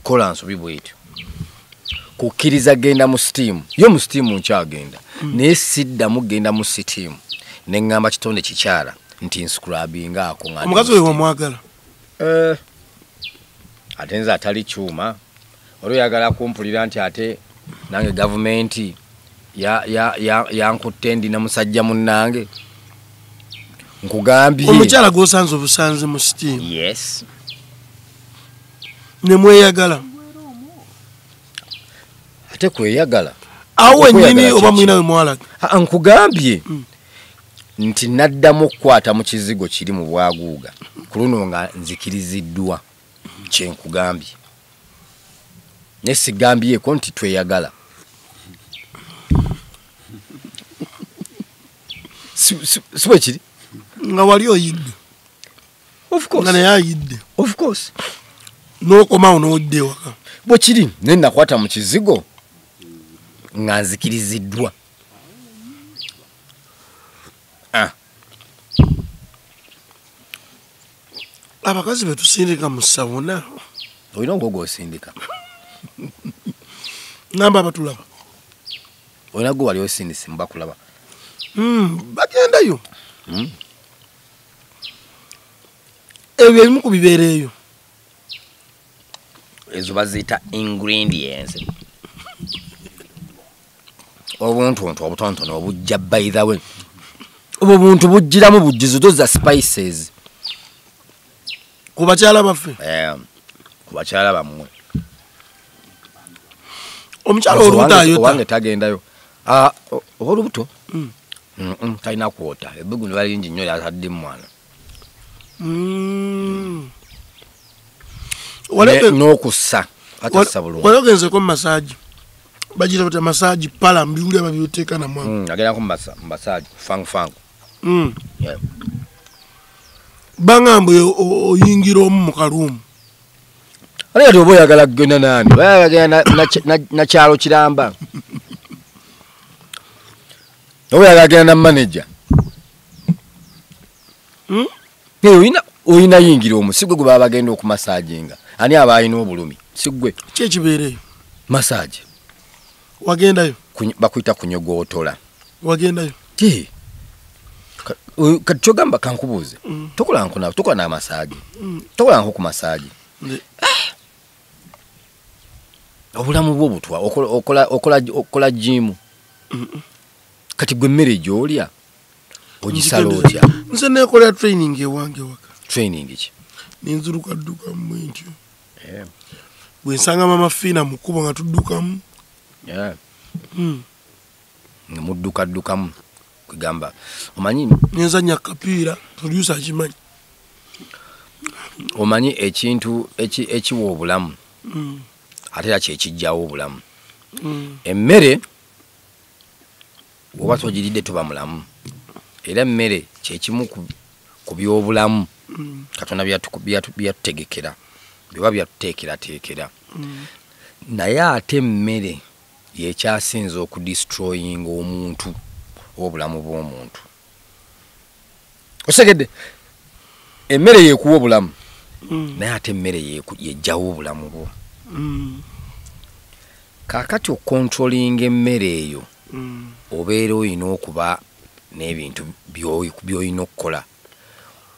kola nsobi bw'etyo. Kukkiriza genda mu steam, yo mu steam nkyagenda, naye siddamu genda mu steam. Ne ŋŋamba kitonde kikyala nti nscrubbinga ako nga omukazi oyo wamwagala. Ate nze atali kyuma olwo yagala kumpulira nti ate nange gavumenti yankutte ndi na musajja munnange. Nkugambye omukyala gw'osanze obusanze mu steam. Yes. Ne mweyagala. Ate kweyagala awo wennyini oba mulina we mwalaga? Nkugambye nti naddamu okukwata mu kizigo kiri mu bwaguuga ku luno nga nzikiriziddwa, kye nkugambye. Naye sigambyeko nti tweyagala. Si bwe kiri? Nga wali oyidde. Of course. Nga naye ayidde. Of course. N'okomawo n'odda ewaka. Bwe kiri, naye nakwata mu kizigo nga nzikiriziddwa. Abakazi be tusindika mu sawuna. Olina ng'ogw'osindika. Namba abatulaba. Olina gwe wali osindise mu bakulaba. Bagendayo. Ebyo ebimu ku bibeera eyo. Ezo baziyita ingredients. Obuntuntu obutonotono obujja by the way. Obwo buntu bujjiramu bujjizo, those are spices. Ku bakyala baffe? Ku bakyala bammwe. Omukyala olubuto ayota. Owange tagendayo. Olubuto? Talina kwota. Ebbugumu liba lingi nnyo lyatadde mu mwana. N'okussa atassa bulungi. Wali ogenzeko mu massage? Bagira bata massage pala mbiwulira babiteeka namwe. Agendako mu massage fangu fangu. Yeah. Bangamba oyingira omu mu kaluumu. Ate kati oba oyagala kugenda nani? Oyagala na kyalo kiramba. Oba oyagala kugenda na manager. Oyina yingira omu, si gwe gwe baba bagenda okumassaginga. Ani aba alina obulumi? Si gwe. Ki ekibeereyo? Massage. Wagendayo? Bakuyita kunyogootola. Wagendayo? Ki? Kati kyogamba kankubuuze. Tokola n'amasaagi. Tokolanko ku masaagi. Obulamu bwo butwa okola gym. Kati gwe emmere gy'olya ogisala otya? Nze neekolera training ewange waka. Training ki? Nenziruka ddukamu ntyo. Bwe nsanga Mama Fiina mu kkubo nga tuddukamu. Nga muddukaddukamu. Kugamba omanyi nenzannya kapiira producer akimanyi. Omanyi ekintu ekiwa obulamu ate era kyekijjawo obulamu. Emmere oba togiridde toba mulamu, era emmere kyekimu ku byobulamu Katonda byatutegekera byoba byatuteekerateekera. Naye ate emmere yekyasinze okudestroyinga omuntu obulamu bw'omuntu. Osegedde emmere yekuwa obulamu, naye ate emmere yejjawo obulamu bwo. Kaakati okontrolinga emmere eyo obeera olina okuba n'ebintu by'olina okukola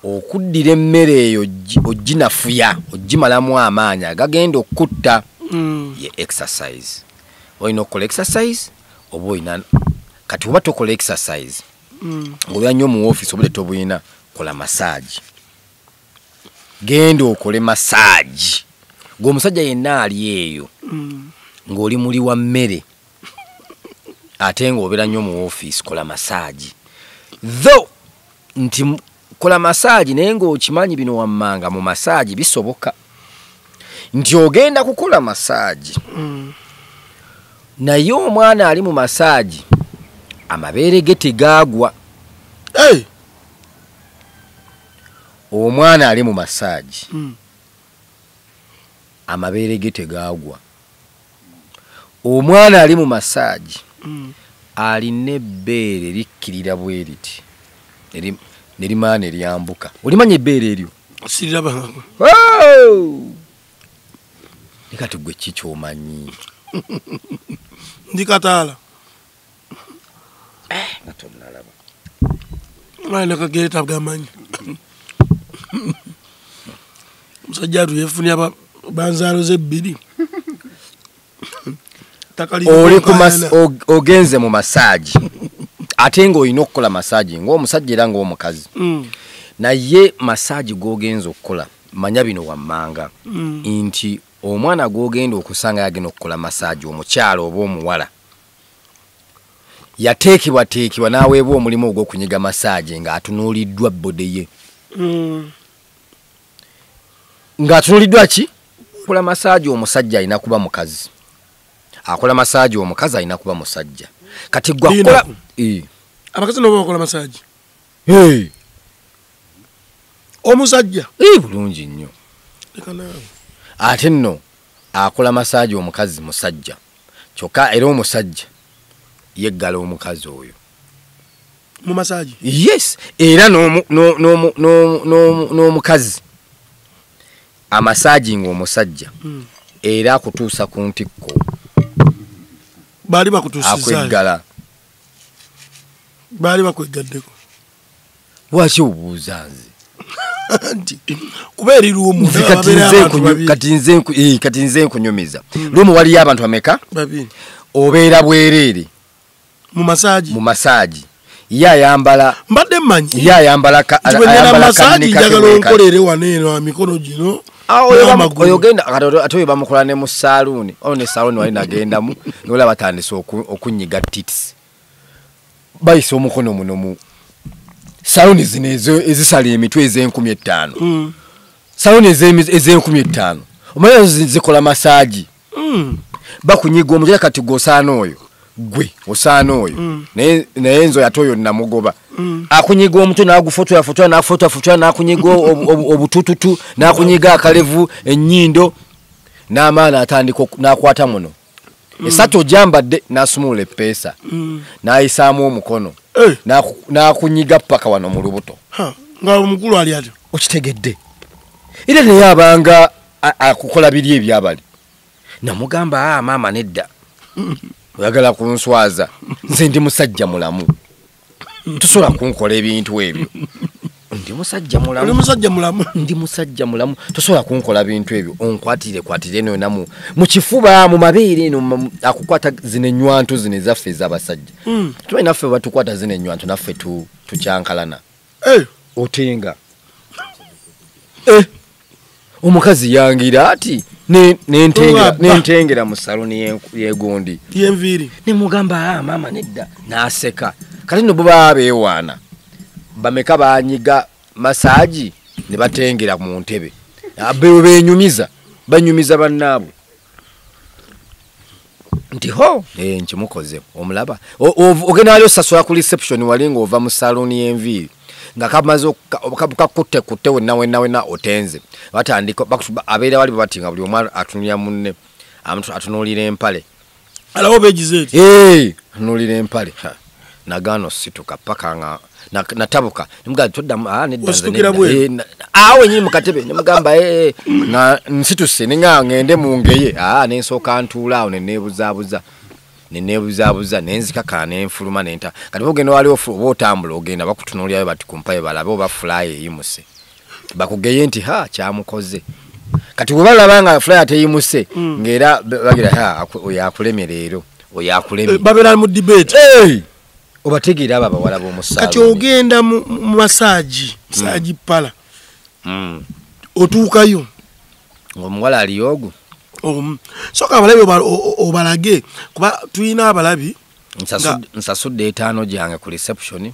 okuddira emmere eyo oginafuya ogimalamu amaanyi agagenda okutta ye exercise. Olina okukola exercise oba olina kati oba tokola exercise ng'obeera nnyo mu woofiisi obudde tobulina, kola massage. Genda okole massage. Gw'omusajja yenna ali eyo ng'oli muli wa mmere ate ng'obeera nnyo mu woofiisi, kola massage. Though nti kola massage naye ng'okimanyi bino wammanga mu massage bisoboka nti ogenda kukola massage naye omwana ali mu massage amabeere ge tegaagwa. Omwana ali mu massage amabeere ge tegaagwa. Omwana ali mu massage alina ebbeere likkirira bwe riti nerimala ne lyambuka. Olimanya ebbeere eryo? Sirirabangako. Kati gwe ki ky'omanyi? Ndi kataala. Nga tonnalaba. Mwana kagere tagamanyi. Omusajja atu yeefunye banzaalo ze bbiri. Oli ogenze mu massage ate ng'olina okukola massage ng'omusajja era ng'omukazi. Naye massage gw'ogenze okukola manya bino wammanga nti omwana gw'ogenda okusanga yagenda okukola massage omukyala oba omuwala yateekebwateekebwa n'aweebwa omulimu ogw'okunyiga massage ng'atunuuliddwa bode ye. Ng'atunuuliddwa ki? Akola massage omusajja alina kuba mukazi, akola massage omukazi alina kuba musajja. Kati gwe akola abakazi nabo bakola massage? Omusajja bulungi nnyo. Ate nno akola massage omukazi musajja, kyokka era omusajja yeggala omukazi oyo mu massage. Yes, era n'omukazi amasaginga omusajja era akutuusa ku ntikko. Baali bakutuusizaayo. Akweggala. Baali bakweggaddeko. Lwaki obuuza nze? Nti kuba eri luumu kati nze nkunyumiza. Luumu waliyo abantu bameka? Babiri. Obeera bwereere mu massage. Mu massage. Ye ayambala mbadde mmanyi. Ye ayambala massage njagala onkolere wano eno emikono gino. Oyo genda ate oyo bamukola ne mu saaluuni. Ono ne saaluuni wali nagendamu n'olaba batandise okunyiga tits. Bayisa omukono muno mu Saloni zino ezisala emitwe ez'enkumi ettaano. Saloni ez'enkumi ettaano. Omanyi zikola massage. Bakunyiga omutwe kati gwosaana oyo. Gwe osaana oyo. Naye nzo yate oyo namugoba. Akunyiga omutwe n'agufotola fotola n'afotola fotola n'akunyiga obutututu n'akunyiga akalevu ennyindo n'amaana atandika n'akwata muno. Esatu ojambadde n'asumulula eppeesa. N'ayisaamu omukono. N'akunyiga paka wano mu lubuto. Nga omukulu ali atyo. Okitegedde. Era naye abanga akukola biri ebyabali. Namugamba maama nedda. Oyagala kunswaza. Nze ndi musajja mulamu. Tosobola kunkola ebintu ebyo. Ndi musajja mulamu. Oli musajja mulamu. Ndi musajja mulamu. Tosobola kunkola bintu ebyo. Onkwatire kwatire eno namu. Mu kifuba mu mabeere eno akukwata zino ennywanto zino ezaffe ez'abasajja. Tumanyi naffe batukwata zino ennywanto naffe tukyankalana. Otenga. Omukazi yangira ati nentengera mu saloni yegundi. Yenviiri. Ne mugamba maama nedda n'aseka. Kati nno bo baba beewaana. Bameka banyiga massage ne batengera mu ntebe. Benyumiza, banyumiza bannaabwe. Nti ho, nkimukoze omulaba. Ogenda wali osasula ku reception wali ng'ova mu saloni y'enviiri. Nga kamaze kakutte kutte wenna wenna wenna otenze. Batandika abeera wali bati nga buli omu atunulira munne. Atunuulira empale. Alawo beegize eti. Atunuulira empale. Nagaano situka paka nga natabuka. Nemugamba toddamu nedda nze nedda. Awo wennyini mu katebe nemugamba nga nsituse ne nga ngende mu ngeye. Ne nsooka ntuula awo ne neebuzaabuza. Ne neebuzaabuza ne nzikakana ne nfuluma ne nta. Kati bw'ogenda wali oba otambula ogenda bakutunuulirayo bati ku mpaye balabe oba fulaaya eyimuse. Bakugeye nti ha kyamukoze. Kati bwe balaba nga fulaaya teyimuse ng'era bagira oyo akulemye leero oyo akulemye. Babeera mu debate. Obategeera abo abawala b'omu Kati ogenda mu massage, massage parlour. Otuukayo. Ng'omuwala ali ogwo. Soka abalabi obalage kuba tulina abalabi. Nsasudde etaano gyange ku reception.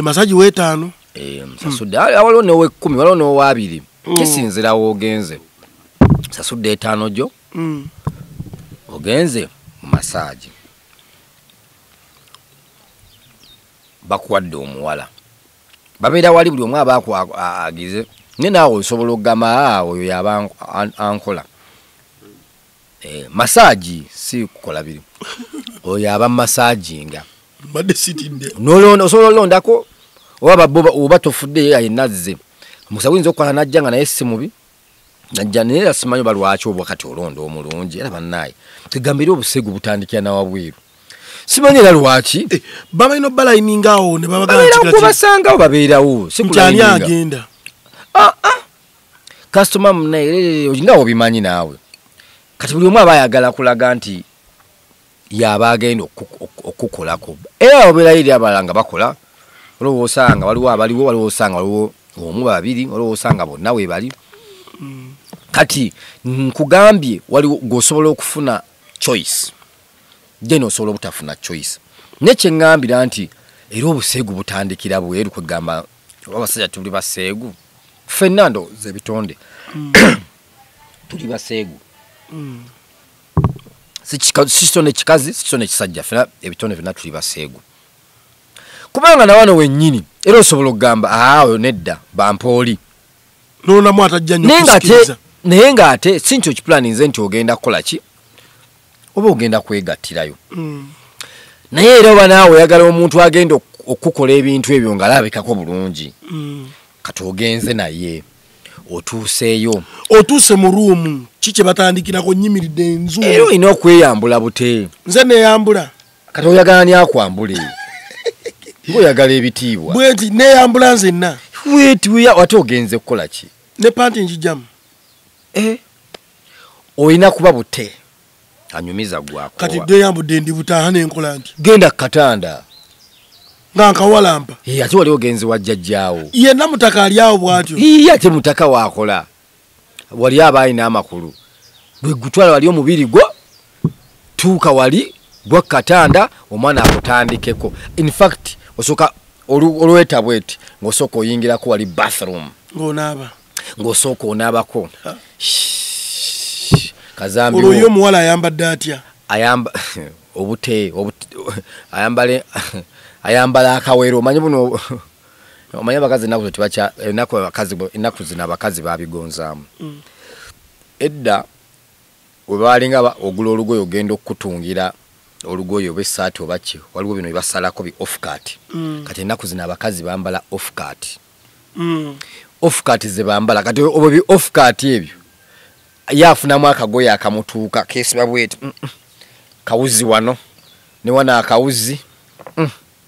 Massage w'etaano. Nsasudde. Waliwo n'ow'ekkumi, waliwo n'ow'abiri. Kisinziira w'ogenze. Nsasudde etaano gyo. Ogenze mu massage. Bakuwadde omuwala. Babeera wali buli omu aba agize. Naye naawe osobola okugamba oyo y'aba ankola. Massage si kukola biri. Oyo aba massaginga. Mbadde sitidde. Osobola olondako oba oba tofudde ye ayina azze. Omukisa guyinza okukwata n'ajja nga naye si mubi. Najja naye era simanyi oba lwaki oba kati olonda omulungi era bannaaye. Tugambire obusegu butandikira na wabweru. Simanyi era lwaki. Babalina obbalayininga awo ne babagamba nti kubasangawo babeerawo. Si nti ani agenda. Kasitoma munnaye nga obimanyi naawe. Kati buli omu aba ayagala kulaga nti y'aba agenda okukolako. Era obeerayo eri abalala nga bakola. Waliwo osanga waliwo abaliwo, waliwo osanga waliwo omu babiri, waliwo osanga bonna we bali. Kati nkugambye waliwo gw'osobola okufuna choice. Then osobola obutafuna choice. Naye kye ŋŋambira nti era obuseegu butandikira bweru kwegamba oba abasajja tuli baseegu. Ffenna ndowooza ebitonde. Tuli baseegu. Si kitone kikazi, si kitone kisajja, ffenna ebitonde ffenna tuli baseegu. Kubanga na wano wennyini era osobola okugamba oyo nedda bampooli. N'onamu atajja nnyo kusikiriza. Naye ng'ate si nti okipulaninze nti ogenda kukola ki oba ogenda kwegattirayo. Naye era oba naawe oyagala omuntu agenda okukola ebintu ebyo ng'alabikako bulungi. Kati ogenze naye otuuseeyo. Otuuse mu ruumu ki kye batandikirako nnyimiridde enzu. Era olina okweyambula bute. Nze neeyambula. Kati oyagala ani akwambule? Ng'oyagala ebitiibwa. Bwe nti neeyambula nzenna. Bweti ate ogenze kukola ki? Ne panti ngigyamu. Olina kuba bute. Anyumiza gwako. Kati neyambudde ndi butaaha ne nkola nti. Genda ku katanda. Nga nkawalampa. Ate wali ogenze wa jjajjaawo. Yenna mutaka ali awo bw'atyo. Ate mutaka waakola. Wali aba alina amakulu. Bwe gutwala wali omubiri gwo tuuka wali gwa katanda omwana akutandikeko. In fact osooka Olweta bweti ng'osooka oyingirako wali bathroom ng'onaaba ng'osooka onaabako kazambi olwo ye omuwala ayambadde atya obute ayambala akawero omanyi buno omanyi abakazi ennaku tebakya ennaku abakazi ennaku zino abakazi babigonzaamu edda we baalinga ogula olugoye ogenda okukutungira olugoye oba essaati oba ki waliwo bino byebasalako bi offcut kati ennaku zino abakazi bambala offcut offcut ze bambala kati obwo bi offcut ebyo ye afunamu akagoye akamutuuka keesiba bweti kawuzi wano ne wano akawuzi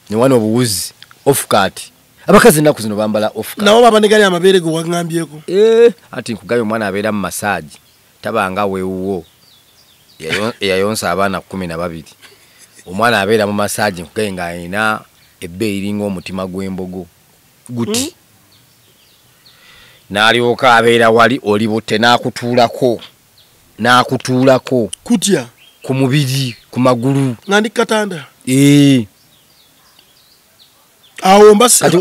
ne wano obuwuzi offcut abakazi ennaku zino bambala offcut nabo baba ne gali amabeere ge waŋŋambyeko anti nkugambye omwana abeera mu masaagi tabanga weewuwo eyayonsa abaana 12 omwana abeera mu masaagi nkugambye ng'alina ebbeeyi eringa omutima gw'embogo guti n'alyoka abeera wali oli butte n'akutuulako kutya ku mubiri ku magulu nga ndi katanda awo mbasi kati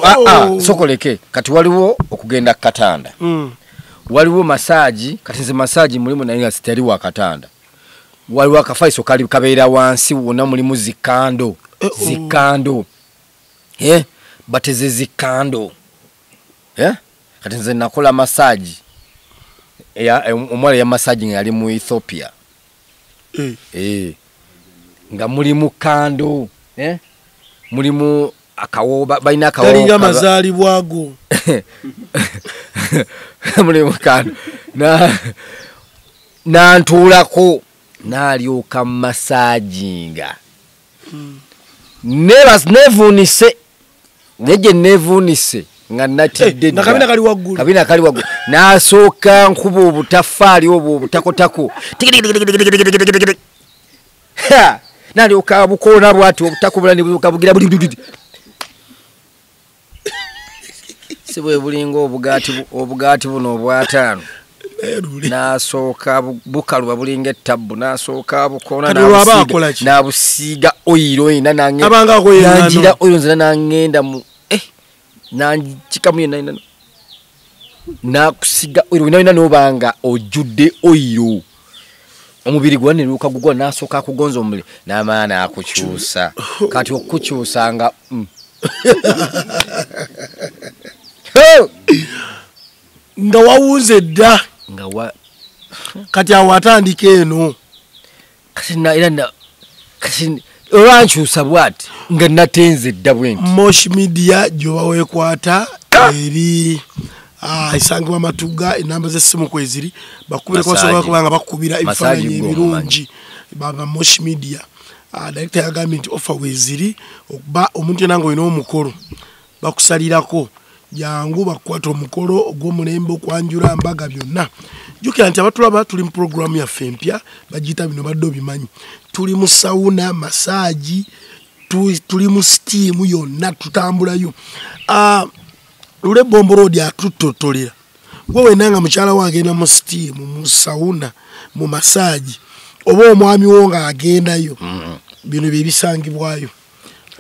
sokoleke kati waliwo okugenda ku katanda waliwo masaagi kati nze masaagi mulimu naye nga sitali wa katanda waliwo akafaiso kali kabeera wansi wonna mulimu zikando zikando bateze zikando kati nze nakola masaagi omuwala ya masaagi nga yali mu Ethiopia nga mulimu kando mulimu akawo balina akawo galinga mazaalibwa go mulimu kando nantuulako n'alyoka masaaginga neevuunise naye gye neevuunise nga natidde dda kabina kali waggulu kabina kali waggulu n'asooka nkuba obutafaali obwo obutakotako n'alyoka bukoona bw'ati obutako bulala ne bugira buli si bwe bulinga obugaati buno obwataano n'asooka bukaluba bulinga ettabbu n'asooka bukoona n'abusiiga oyiro yena nangira oyiro nzena n'angenda mu nankikamu yenna nakusiga oyiro wena wena n'obanga ojjudde oyiro omubiri gwa neruka gugwa n'asooka akugonza omubiri n'amala n'akukyusa kati okukyusa nga nga wawunze dda nga kati awo atandika eno kati era kati olwankyusa bwati nga natenze dda bwe nti Mosh Media gyoba weekwata eri esangibwa Matuga enamba z'essimu kweziri bakubireko basobola kuba nga bakubira ebifaananyi ebirungi baba Mosh Media. Director yagambye nti offer weziri okuba omuntu yenna ng'olina omukolo bakusalirako jangu bakukwata omukolo ogw'omulembe okwanjula mbaga byonna. Jjukira nti abatulaba tuli mu pulogulaamu yaffe empya bagiyita bino badde obimanyi. Tuli mu sauna, masaagi, tuli mu sitiimu yonna tutambulayo. Lule Bombo Road atuttotolera. Gwe wenna nga mukyala wo agenda mu sitiimu, mu sauna, mu masaagi oba omwami wo ng'agendayo bino bye bisangibwayo.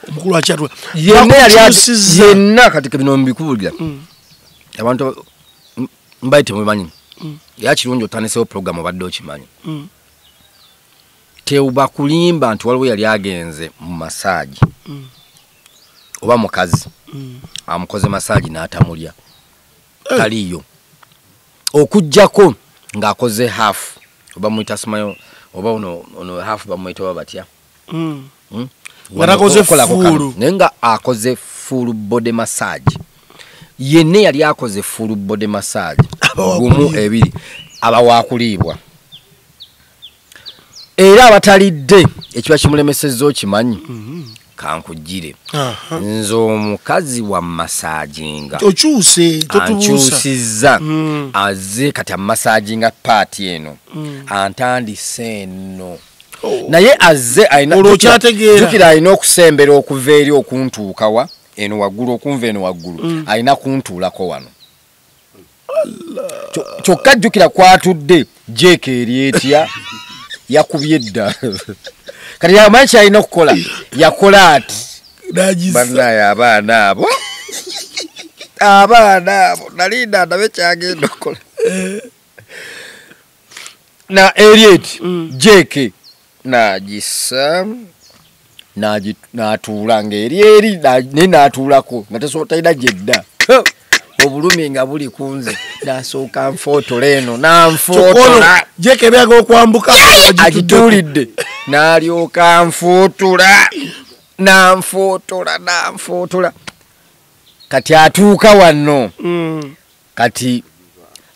Omukulu akyatula yenna kati bino mbikubuulira abantu mbaye temubimanyi era kirungi otandisewo pulogulaamu obadde okimanyi tewubakulimba nti waliwo yali agenze mu masaagi oba mukazi amukoze masaagi n'atamulya taliiyo okuggyako ng'akoze half oba muyita simanyi oba ono half bamuyita oba batya Warakoze full naye nga akoze full body massage yenna yali akoze full body massage gumu ebiri aba wakuliibwa era abatalidde ekiba kimulemesezza okimanyi kankugire nze omukazi wa massaginga okyuse totubuusa azze kati amassaginga paati eno antandise eno naye azze alina alina okusembera okuva eri okuntuukawa eno waggulu okunva eno waggulu alina kuntuulako wano kyokka jjukira kwatudde jeeka eri etya yakubye dda kati yamanyi kyalina okukola yakola ati Bannaye abaana abo. Abaana abo nalinda ndabe kyagenda okukola. Na Eliet Jeke nagisa natuula ng'eri eri naye natuulako nga talina gyedda. Obulumi nga buli kunze nasooka nfootola eno nanfootola. Jeke byaga okwambuka agituulidde n'alyoka nfootola nanfootola nanfootola. Kati atuuka wano kati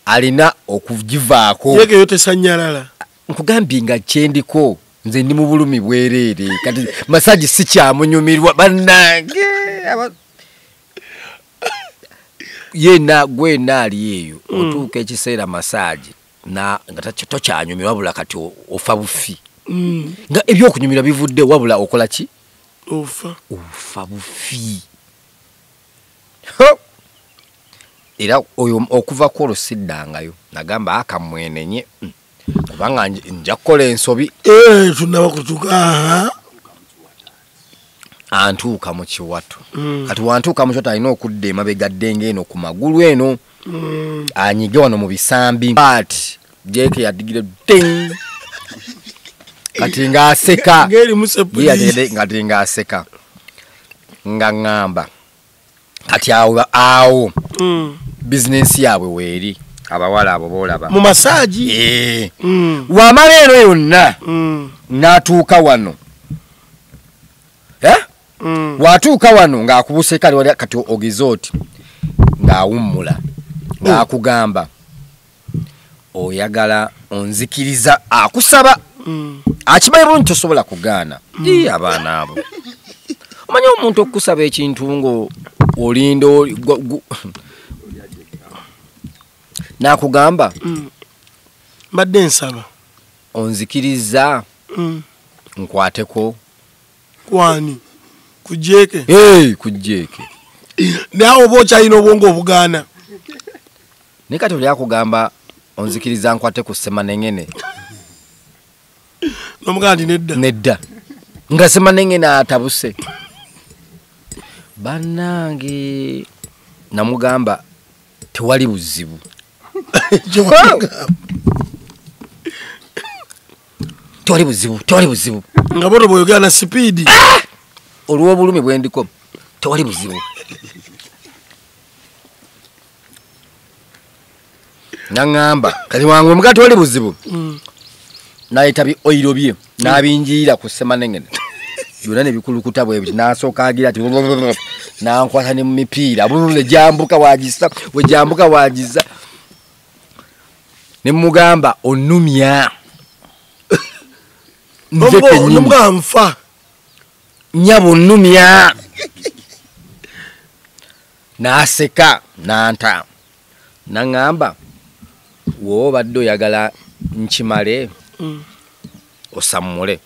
alina okugivaako. Jeke yo tesanyalala. Nkugambye nga kyendiko nze ndi mu bulumi bwereere kati massage sikyamunyumirwa bannange. Yenna gwena ali eyo otuuka ekiseera massage nga tokyanyumirwa wabula kati ofa bufi. Nga ebyokunyumirwa bivudde wabula okola ki? Ofa bufi. Era oyo okuva ku olwo siddangayo nagamba akamwenenye kubanga nja kukola ensobi. Tunaba kutuuka. Antuuka mu kiwato. Kati wantuuka mu kiwato alina okudda emabega ddenge eno ku magulu eno anyige wano mu bisambi. But Jeke yadigire ding. Kati ng'aseka. Kati ng'aseka. Nga ŋŋamba. Kati awo bizinensi yaabwe weeri abawala abo boolaba. Mu massage? Wamala eno yonna n'atuuka wano. Watuuka wano ng'akubuse kale kati ogeze oti ng'awummula ng'akugamba oyagala onzikiriza akusaba akimanyi bulungi tosobola kugaana. Abaana abo omanyi omuntu okukusaba ekintu ng'olinda n'akugamba mbadde nsaba onzikiriza nkwateko kwani kujeke. Kujeke nawe oba okyalina obwongo obugaana. Naye kati oli akugamba onzikiriza nkwate ku ssemanengene n'omugamba nti nedda. Nedda nga ssemanengene atabuse. Bannange namugamba tewali buzibu. Tewali buzibu, tewali buzibu. Nga boto bw'oyogera na sipiidi. Olw'obulumi bwe ndiko tewali buzibu. Naŋŋamba kati wange omuga tewali buzibu. Naleeta bi oyiro bye n'abinjiira ku ssemanengene byonna ne bikulukuta bwe biti n'asooka agira ati n'ankwata ne mu mipiira wejambuka wagisa wejambuka wagiza. Ne mugamba onnumya. Nze kennyini. Nfa. Nnyabo onnumya. N'aseka n'anta. N'aŋŋamba w'obadde oyagala nkimale osammule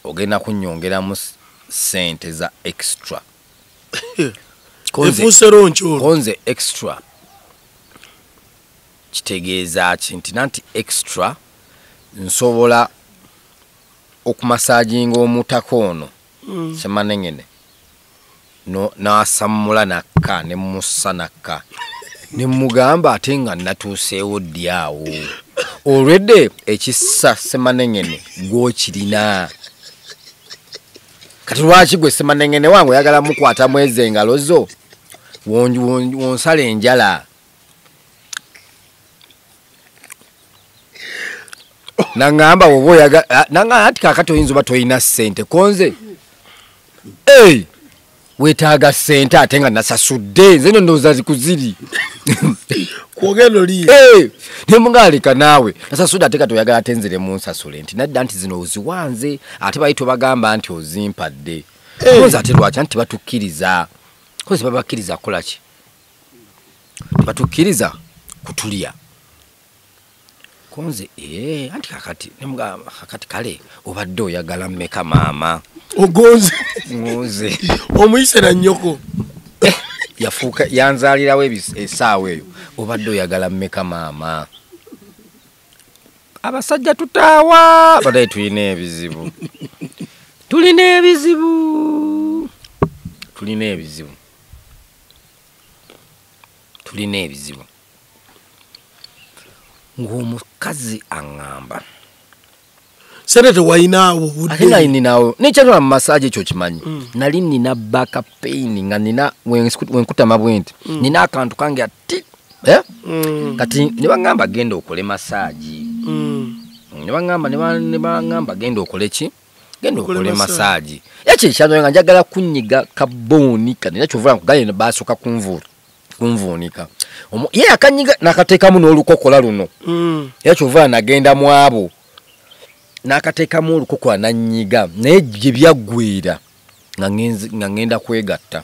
ogenda kunnyongeramu ssente za extra. Konze extra kitegeeza ki nti nanti extra nsobola okumasajinga omutaka ono ssemanengene n'asammula nakka ne mussa nakka ne mugamba ate nga natuuseewo ddi awo olwedde ekissa ssemanengene gw'okirina. Kati lwaki gwe ssemanengene wange oyagala mukwata mwezi engalo zo wonsala enjala. Nangamba woba oyagala nangamba ati kaakati oyinza oba toyina ssente konze weetaaga ssente ate nga nasasudde nze nno ndowooza zikuziri. Kwogenda oli. Ne mugamba naawe nasasudde ate kati oyagala ate nzire munsasule nti nadda nti zino oziwanze ate bali tobagamba nti ozimpadde. Konze ate lwaki anti tebatukkiriza. Konze babakkiriza kukola ki? Tebatukkiriza kutulya. Konze anti kakati ne mugamba kakati kale obadde oyagala mmeka maama. Ogonze. Ngonze. Omuyise na nnyoko. Yafuuka yanzaalirawo essaawa eyo. Obadde oyagala mmeka maama. Abasajja tutaawa badaye tulina ebizibu. Tulina ebizibu. Tulina ebizibu. Tulina ebizibu. Ng'omukazi aŋŋamba. Sente tewayinaawo budde. Ate nali ninawo. Nekyatwala mu massage ekyo kimanyi. Nali nina back pain nga nina wenkutama bwe nti. Nina akantu kange ati. Kati ne baŋŋamba genda okole massage. Ne baŋŋamba genda okole ki? Genda okole massage. Ekyo ekyantwala nga njagala kunyiga kabooni kati era ky'ova nkugambye ne baasooka kunvuunika. Ye akanyiga n'akateekamu n'olukokola luno. Era ky'ova nagenda mu abo. N'akateekamu olukokola n'annyiga naye gye byaggweera nga ŋŋenda kwegatta.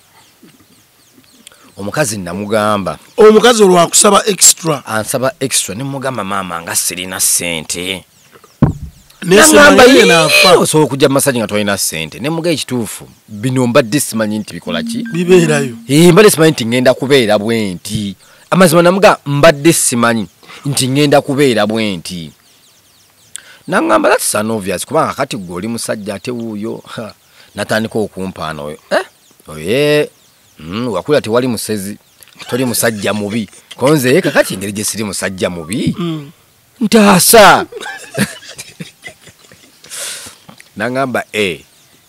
Omukazi namugamba. Omukazi olwo akusaba extra. Ansaba extra ne mugamba maama nga sirina ssente. Nagamba ye osobola okujja mu massage nga tolina ssente. Ne mugamba ekituufu bino mbadde simanyi nti bikola ki? Bibeerayo. Mbadde simanyi nti ŋŋenda kubeera bwe nti. Amazima namugamba mbadde simanyi nti ŋŋenda kubeera bwe nti. Nangamba that's an obvious kubanga kati gwe oli musajja ate wuuyo. Natandika okumpaana oyo. Oye wakula tewali musezi toli musajja mubi. Konze kakati engeri gye siri musajja mubi. Ntaasa. Nangamba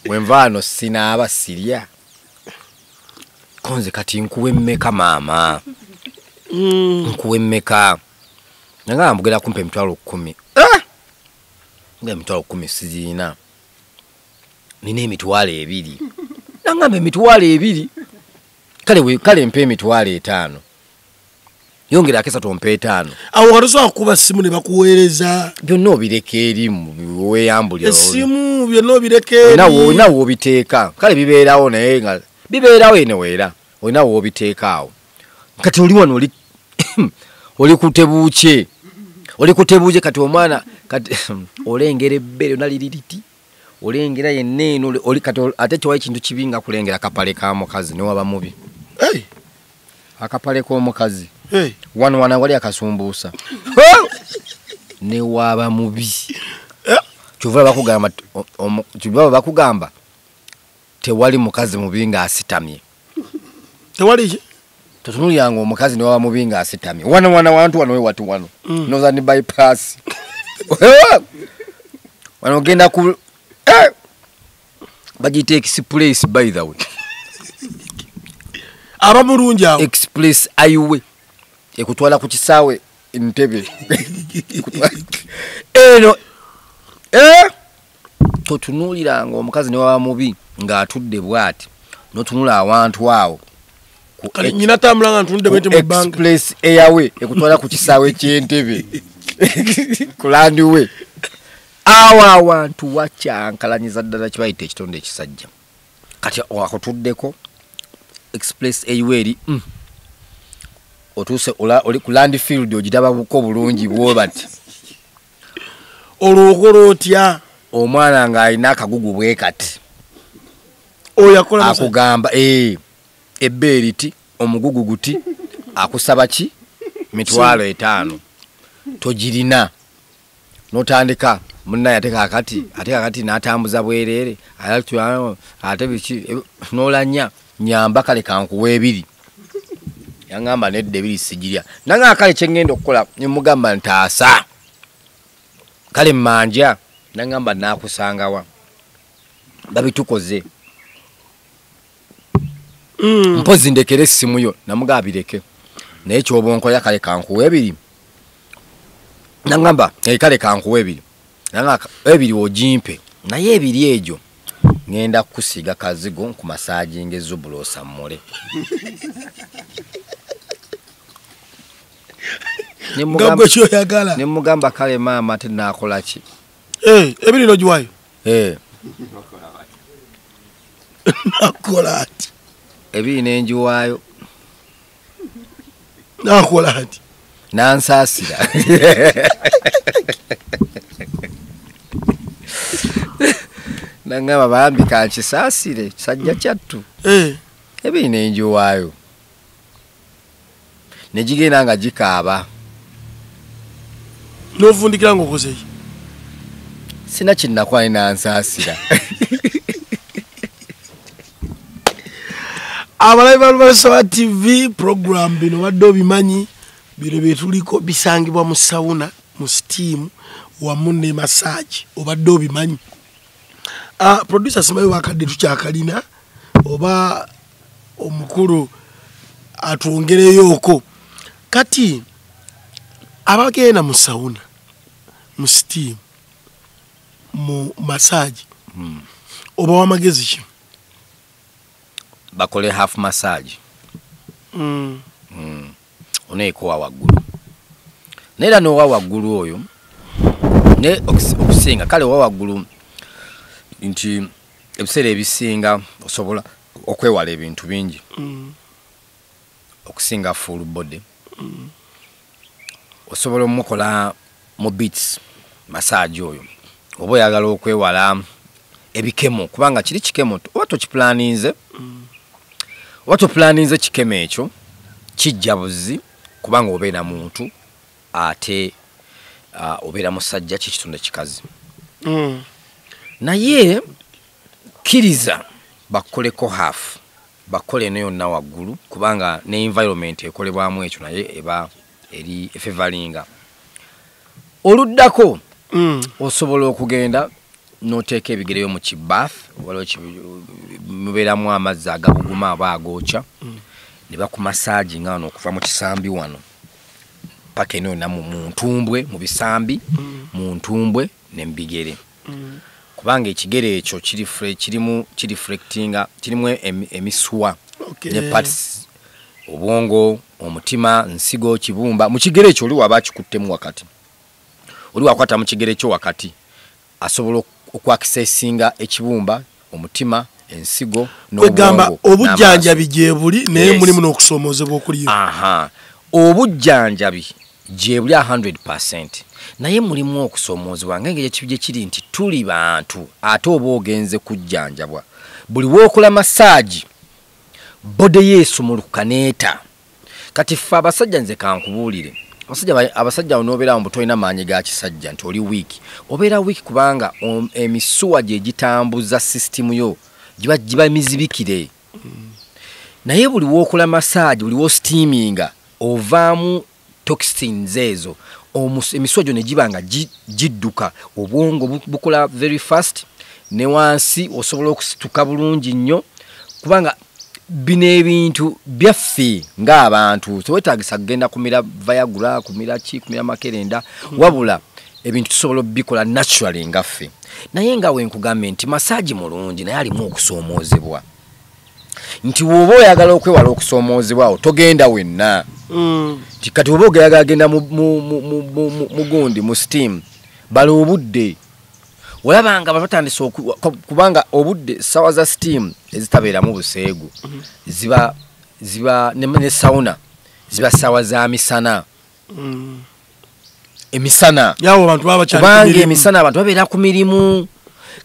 wenvaano sinaaba sirya. Konze kati nkuwe mmeka maama. Nkuwe mmeka. Nangamba mbugera kumpa emitwalo 10. Nga emitwalo 10 sigirina. Nina emitwalo 2. Nangamba emitwalo 2. Kale mpe emitwalo 5. Yongera akesa tompe 5. Awo watosobola kukuba ssimu ne bakuweereza. Byonna obireka eri weeyambulira. Essimu byonna obireka eri. Olina w'obiteeka. Kale bibeerawo naye nga bibeerawo eno era. Olina w'obiteeka awo. Kati oli wano oli kutebuukye. Oli kutebuukye kati omwana kati olengera ebbere yonna liri liti. Olengera yenna eno oli kati ate tewali kintu kibi nga kulengera akapale ka mukazi ne waba mubi. Akapale k'omukazi. Wano wana wali akasumbuusa. Ne waba mubi. Kyova bakugamba tewali mukazi mubi ng'asitamye. Tewali ki? Totunuuliranga omukazi ne waba mubi ng'asitamye. Wano wana wantu wano we watu wano. Northern bypass. Wano ogenda ku bagiyita express by the way. Aba mulungi awo. Express highway. Ekutwala ku kisaawe Entebbe. Eno totunuuliranga omukazi ne waba mubi ng'atudde bw'ati n'otunula awantu awo. Kale nnyina tambula nga ntunudde bwe nti mu bbanga. Express airway ekutwala ku kisaawe ky'Entebbe. Ku landway. Awo awantu wakyankalanyiza ddala kibayita ekitonde ekisajja. Kati akutuddeko express airway eri otuuse oli ku landfield ogiraba buko bulungi bw'obati. Olwo okola otya? Omwana ng'alina akagugu bwe kati. Oyo akola massage? Akugamba ebbeeri ti omugugu guti akusaba ki? Mitwalo 5. Togirina. N'otandika munnaye ate kakati n'atambuza bwereere ate biki n'olanya nyamba kale kankuwa 2. Yangamba nedda 2 sigirya. Nanga kale kye ŋŋenda okukola ne mugamba ntaasa. Kale mmanja nangamba naakusangawa. Babitukoze. Mpozi ndekere essimu yo namugamba bireke. Naye ky'oba onkola kale kankuwa 2. Nangamba kale kankuwa 2. Nanga 2 ogimpe. Naye 2 egyo ŋŋenda kukusiiga kazigo ku massage ng'ezzubula osammule. Nga gwe ky'oyagala. Ne mugamba kale maama ate naakola ki? 2 n'ogiwaayo? Nakola ati. 2 ne ngiwaayo. Nakola ati. Nansaasira. Nangamba bambi kankisaasire kisajja kyattu. 2 ne ngiwaayo. Ne gigenda nga gikaaba. N'ovundikira ng'okoze ki? Sina kinnakwani nansaasira. Abalabi ba Lubalusewa TV program bino badde obimanyi, bino byetuliko bisangibwa mu sauna, mu steam wamu ne massage, obadde obimanyi. Producer simanyi wakadde tukyakalina oba omukulu atwongereyooko. Kati abagenda mu sauna, mu steam, mu massage, oba wamagezi ki? Bakole half massage. Oneeko wa waggulu, naye era n'owa waggulu oyo ne okusinga kale owa waggulu nti ebiseera ebisinga osobola okwewala ebintu bingi okusinga full body. Osobola omukola mu bits massage oyo oba oyagala okwewala ebikemo, kubanga kiri kikemo oba tokiplaninze, oba toplaninze kikemo ekyo kijja buzi, kubanga obeera muntu ate obeera musajja kikitonde kikazi. Naye kkiriza bakoleko half, bakole eno yonna waggulu, kubanga ne environment ekolebwamu ekyo naye eba eri efevalinga. Oluddako osobola okugenda n'oteeka ebigereyo mu kibath, mubeeramu amazzi agabuguma aba agookya, ne bakumassage nga wano okuva mu kisambi wano paka eno yonna mu ntumbwe, mu bisambi, mu ntumbwe ne mu bigere. Kubanga ekigere ekyo kirimu kireflectinga, kirimu emisuwa ne parts, obwongo, omutima, nsigo, kibumba. Mu kigere ekyo oli waba akikuttemu wakati, oli wakwata mu kigere kyo wakati asobola okwakisesinga ekibumba, omutima, ensigo n'obwongo. Obujjanjabi gye buli naye mulimu n'okusoomoozebwa okuliyo. Obujjanjabi gye buli 100%, naye mulimu okusoomoozebwa ng'engeri gye kiri nti tuli bantu ate oba ogenze kujjanjabwa. Buli w'okola massage bode yeesumuluka neeta. Kati ffe abasajja nze kankubuulire, abasajja onoobeera mbu tolina maanyi ga kisajja nti oli weak, obeera weak kubanga emisuwa gye gitambuza sisitimu yo giba mizibikire. Naye buli w'okola massage, buli w'osteaminga ovaamu toxins ezo, emisuwa gyo ne giba nga gidduka, obwongo bukola very fast, ne wansi osobola okusituka bulungi nnyo, kubanga bino ebintu byaffe ng'abantu tewetaagisa kugenda kumira Viagra, kumira ki, kumira makerenda, wabula ebintu tusobola obikola naturally ngaffe. Naye nga we nkugambye nti massage mulungi naye alimu okusoomoozebwa, nti bw'oba oyagala okwewala okusoomoozebwa awo togenda wenna. Nti kati bw'oba oyagala genda mu gundi mu steam, bala obudde. Olabanga batandise kubanga obudde sawa za steam ezitabeeramu buseegu ziba ne sauna ziba sawa za misana. Emisana kubanga emisana abantu babeera ku mirimu.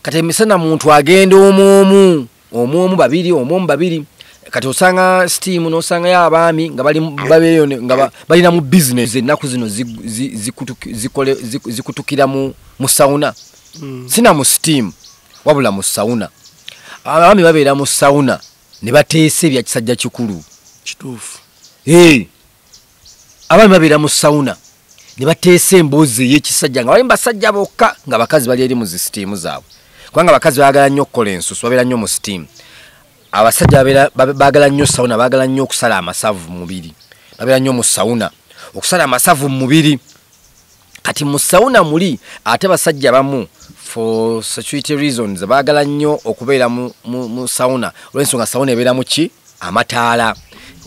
Kati emisana muntu agenda omu omu babiri, omu babiri. Kati osanga steam n'osangayo abaami nga bali babeeyo nga balina mu business. Ennaku zino zikutukira mu sauna. Sina mu steam wabula mu sauna. Abaami babeera mu sauna ne bateesa ebya kisajja kikulu. Kituufu. Abaami babeera mu sauna ne bateesa emboozi ey'ekisajja nga bali basajja bokka, nga bakazi bali eri mu zi steam zaabwe, kubanga abakazi baagala nnyo okukola ensusu, babeera nnyo mu steam. Abasajja baagala nnyo sauna, baagala nnyo okusala amasavu mu mubiri, babeera nnyo mu sauna okusala amasavu mu mubiri. Kati mu sauna muli ate basajja bamu for security reasons baagala nnyo okubeera mu sauna, olw'ensonga sauna ebeera mu ki? Amataala,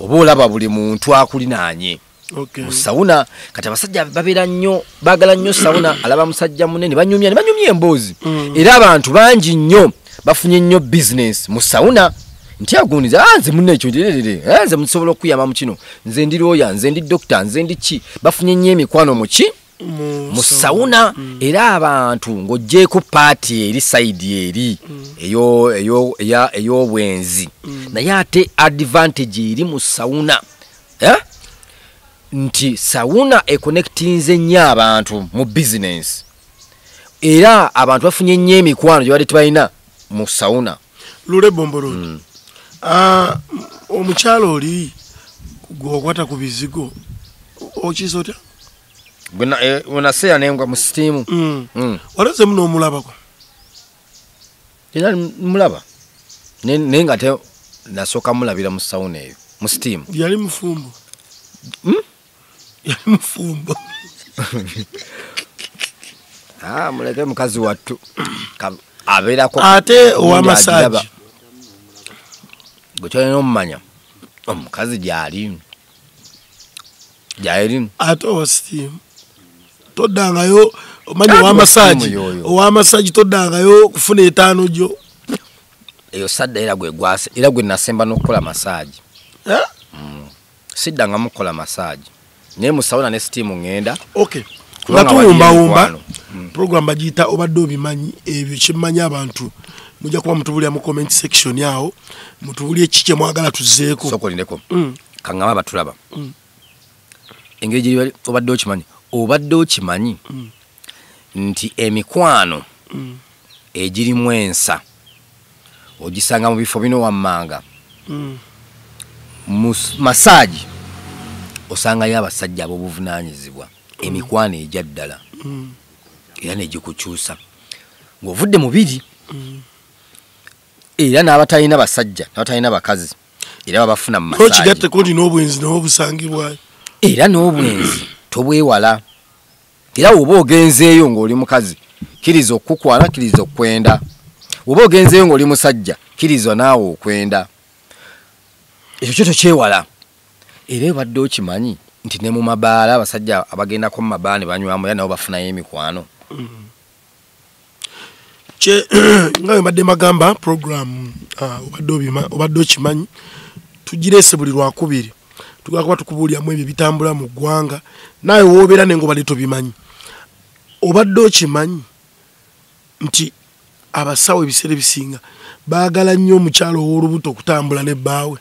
oba olaba buli muntu akulinaanye. Mu sauna kati abasajja babeera nnyo, baagala nnyo sauna, alaba musajja munene banyumya ne banyumya emboozi. Era abantu bangi nnyo bafunye nnyo business mu sauna. Nti agundiza, nze munne ekyo nze musobola okuyamba mu kino, nze ndi lawyer, nze ndi doctor, nze ndi ki. Bafunye nnyo emikwano mu ki? Mu sauna. Era abantu ng'oggyeeko paati eri sayidi eri ey'obwenzi, naye ate advantage eri mu sauna nti sauna econnectinze nnyo abantu mu business, era abantu bafunye nnyo emikwano gye badde tebalina mu sauna. Lule Bombo Road. Omukyalo oli gwokwata ku bizigo okiza otya? Bwenaseera nengwa mu sitiimu. Waloze muno omulabako? Era mulaba naye nga te nasooka mulabira mu sauna eyo mu sitiimu. Yali mufumbo? Yali mufumbo. Muleke mukazi wattu abeerako. Ate ow'amasaagi gwe kyolina omumanya omukazi gyali gyali. Ate owa sitiimu toddangayo, omanyi ow'amasaagi, ow'amasaagi toddangayo kufuna etaano gyo. Eyo sadda era gwe gwase, era gwe nasemba n'okukola masaagi. Siddangamu kukola masaagi naye mu sauna ne sitiimu ŋŋenda. Okay, nga tuwumbawumba program bagiyita obadde obimanyi. Ebyo kyemmanyi abantu mujja kuba mutubulira mu comment section awo, mutubulire ki kye mwagala tuzzeeko. Sooka olindeko, kaŋŋamba abatulaba engeri gye obadde okimanyi, obadde okimanyi nti emikwano egirimu ensa ogisanga mu bifo bino wammanga. Mu masaagi osangayo abasajja ab'obuvunaanyizibwa, emikwano egya ddala era negikukyusa ng'ovudde mubiri. Era n'abatalina basajja n'abatalina bakazi era babafuna mu masaagi. Okigatteko nti n'obwenzi nabwo busangibwayo. Era n'obwenzi tobwewala. Era woba ogenzeeyo ng'oli mukazi, kkiriza okukukwala, kkiriza okwenda. Woba ogenzeeyo ng'oli musajja, kkiriza naawe okwenda. Ekyo kyo tokyewala. Era obadde okimanyi nti ne mu mabaala abasajja abagendako mu mabaala ne banywamu era nabo bafunayo emikwano. Nga bwe mbadde mbagamba program obadde okimanyi tugireese buli lwakubiri. Tugenda kuba tukubuuliramu ebyo bitambula mu ggwanga, naawe w'obeera naye ng'obadde tobimanyi. Obadde okimanyi nti abasawo ebiseera ebisinga baagala nnyo omukyalo ow'olubuto okutambula ne bbaawe.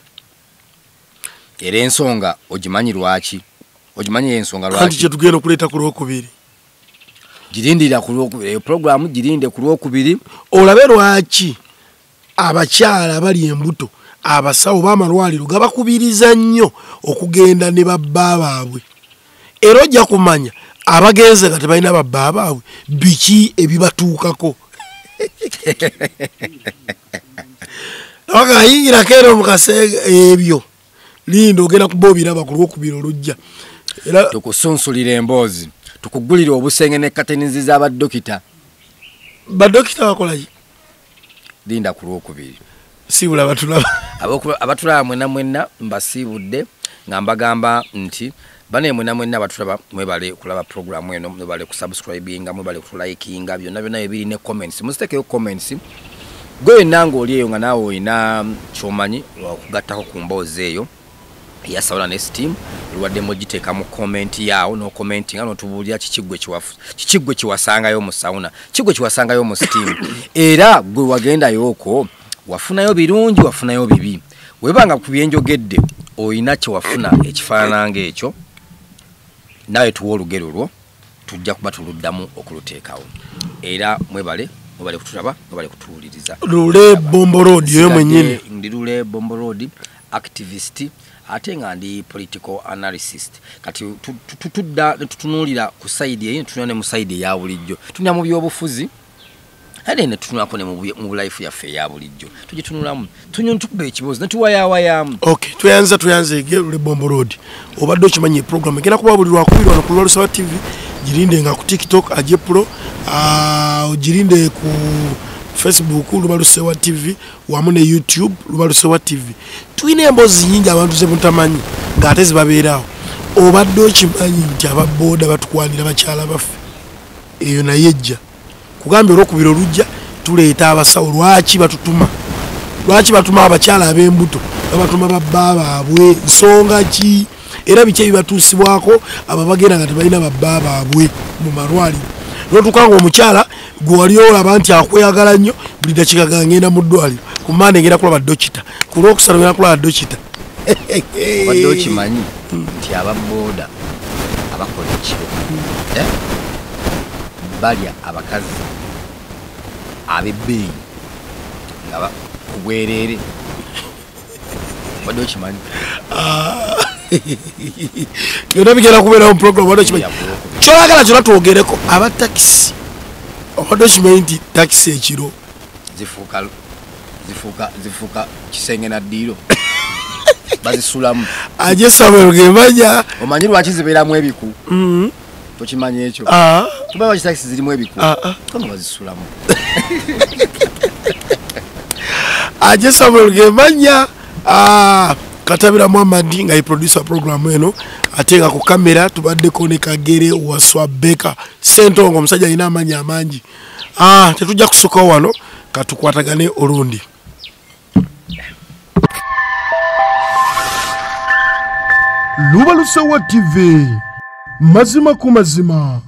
Era ensonga ogimanyi lwaki? Ogimanyi ensonga lwaki? Anti kye tugenda okuleeta ku lwokubiri. Girindira ku lwokubiri. Eyo pulogulaamu girinde ku lwokubiri. Olabe lwaki abakyala abali embuto abasawo b'amalwaliro gabakubiriza nnyo okugenda ne babba baabwe. Era ojja kumanya abagenze nga tebalina babba baabwe biki ebibatuukako. Abagayingirako era mu kaseera ebyo linda ogenda kuba obiraba ku lwokubiri olujja. Era tukusunsulira emboozi, tukugulira obusenge ne katenizi z'abadokita. Badokita bakola ki? Linda ku lwokubiri. Siibula batulaba. Abatulaba mwenna mwenna mbasiibudde nga mbagamba nti bane mwenna mwenna abatulaba mwebale kulaba pulogulaamu eno, mwebale kusubscribinga, mwebale kulikinga, byonna byonna ebiri ne comments. Muziteekeyo comments. Gwe wenna ng'oli eyo nga naawe olina ky'omanyi okugattako ku mboozi eyo eya sauna ne steam, olwadde mugiteeka mu comment yaawo n'okomentinga n'otubuulira kiki gwe kiwasangayo mu sauna, kiki gwe kiwasangayo mu steam. Era gwe wagendayo okwo wafunayo birungi, wafunayo bibi. Webanga ku byenjogedde olina kye wafuna ekifaanana ng'ekyo, naawe tuwa olugero lwo, tujja kuba tuluddamu okuluteekawo. Era mwebale, mwebale kutulaba, mwebale kutuwuliriza. Lule Bombo Road yo mwennyini. Ndi Lule Bombo Road activist ate nga ndi political analyst. Kati tutudda ne tutunuulira ku side eyo, tutunula ne mu side eya bulijjo. Tunula mu byobufuzi ate ne tutunulako ne mu life yaffe eya bulijjo. Tugitunulamu, tukuba ekibuuzo ne tuwayaawayamu. Okay, tweyanze Lule Bombo Road. Obadde okimanyi program egenda kuba buli lwakubiri wano ku Lubalusewa TV, girinde nga ku TikTok Aje Pro, ogirinde ku Facebook Lubalusewa TV wamu ne YouTube Lubalusewa TV. Tulina emboozi nnyingi abantu ze mutamanyi ng'ate zibabeerawo. Obadde okimanyi nti ababooda batukwanira bakyala baffe? Eyo naye ejja kugambye olwokubiri olujja tuleeta abasawo. Lwaki batutuma? Lwaki batuma abakyala ab'embuto? Babatuma babba baabwe. Nsonga ki? Era biki ebibatuusibwako abo abagenda nga tebalina babba baabwe mu malwaliro? N'otuuka ng'omukyala gwe wali olaba nti akweyagala nnyo, buli dakiika gangenda mu ddwaliro, ku Mmande ngenda kulaba dokita, ku Lwokusatu ngenda kulaba dokita. Obadde okimanyi nti ababooda abakola ekiro balya abakazi ab'ebbeeyi nga ku bwereere. Obadde okimanyi? Byonna bigenda kubeerawo mu program. Obadde okimanyi? Kyoyagala kyonna twogereko. Aba takisi, obadde okimanyi nti takisi ekiro zifuuka kisenge na ddiiro, bazisulamu. Aje Samuel Gemanya. Omanyi lwaki zibeeramu ebiku? Tokimanyi ekyo? Tuba lwaki takisi zirimu ebiku? Kono bazisulamu. Aje Samuel Gemanya, Katabira Muhammad nga ye producer program eno, ate nga ku kamera tubaddeko ne Kagere Waswa Beka Sentongo, omusajja alina amaanyi amangi. Tetujja kusukawo wano, katukwatagane olundi. Lubalusewa TV, mazima ku mazima.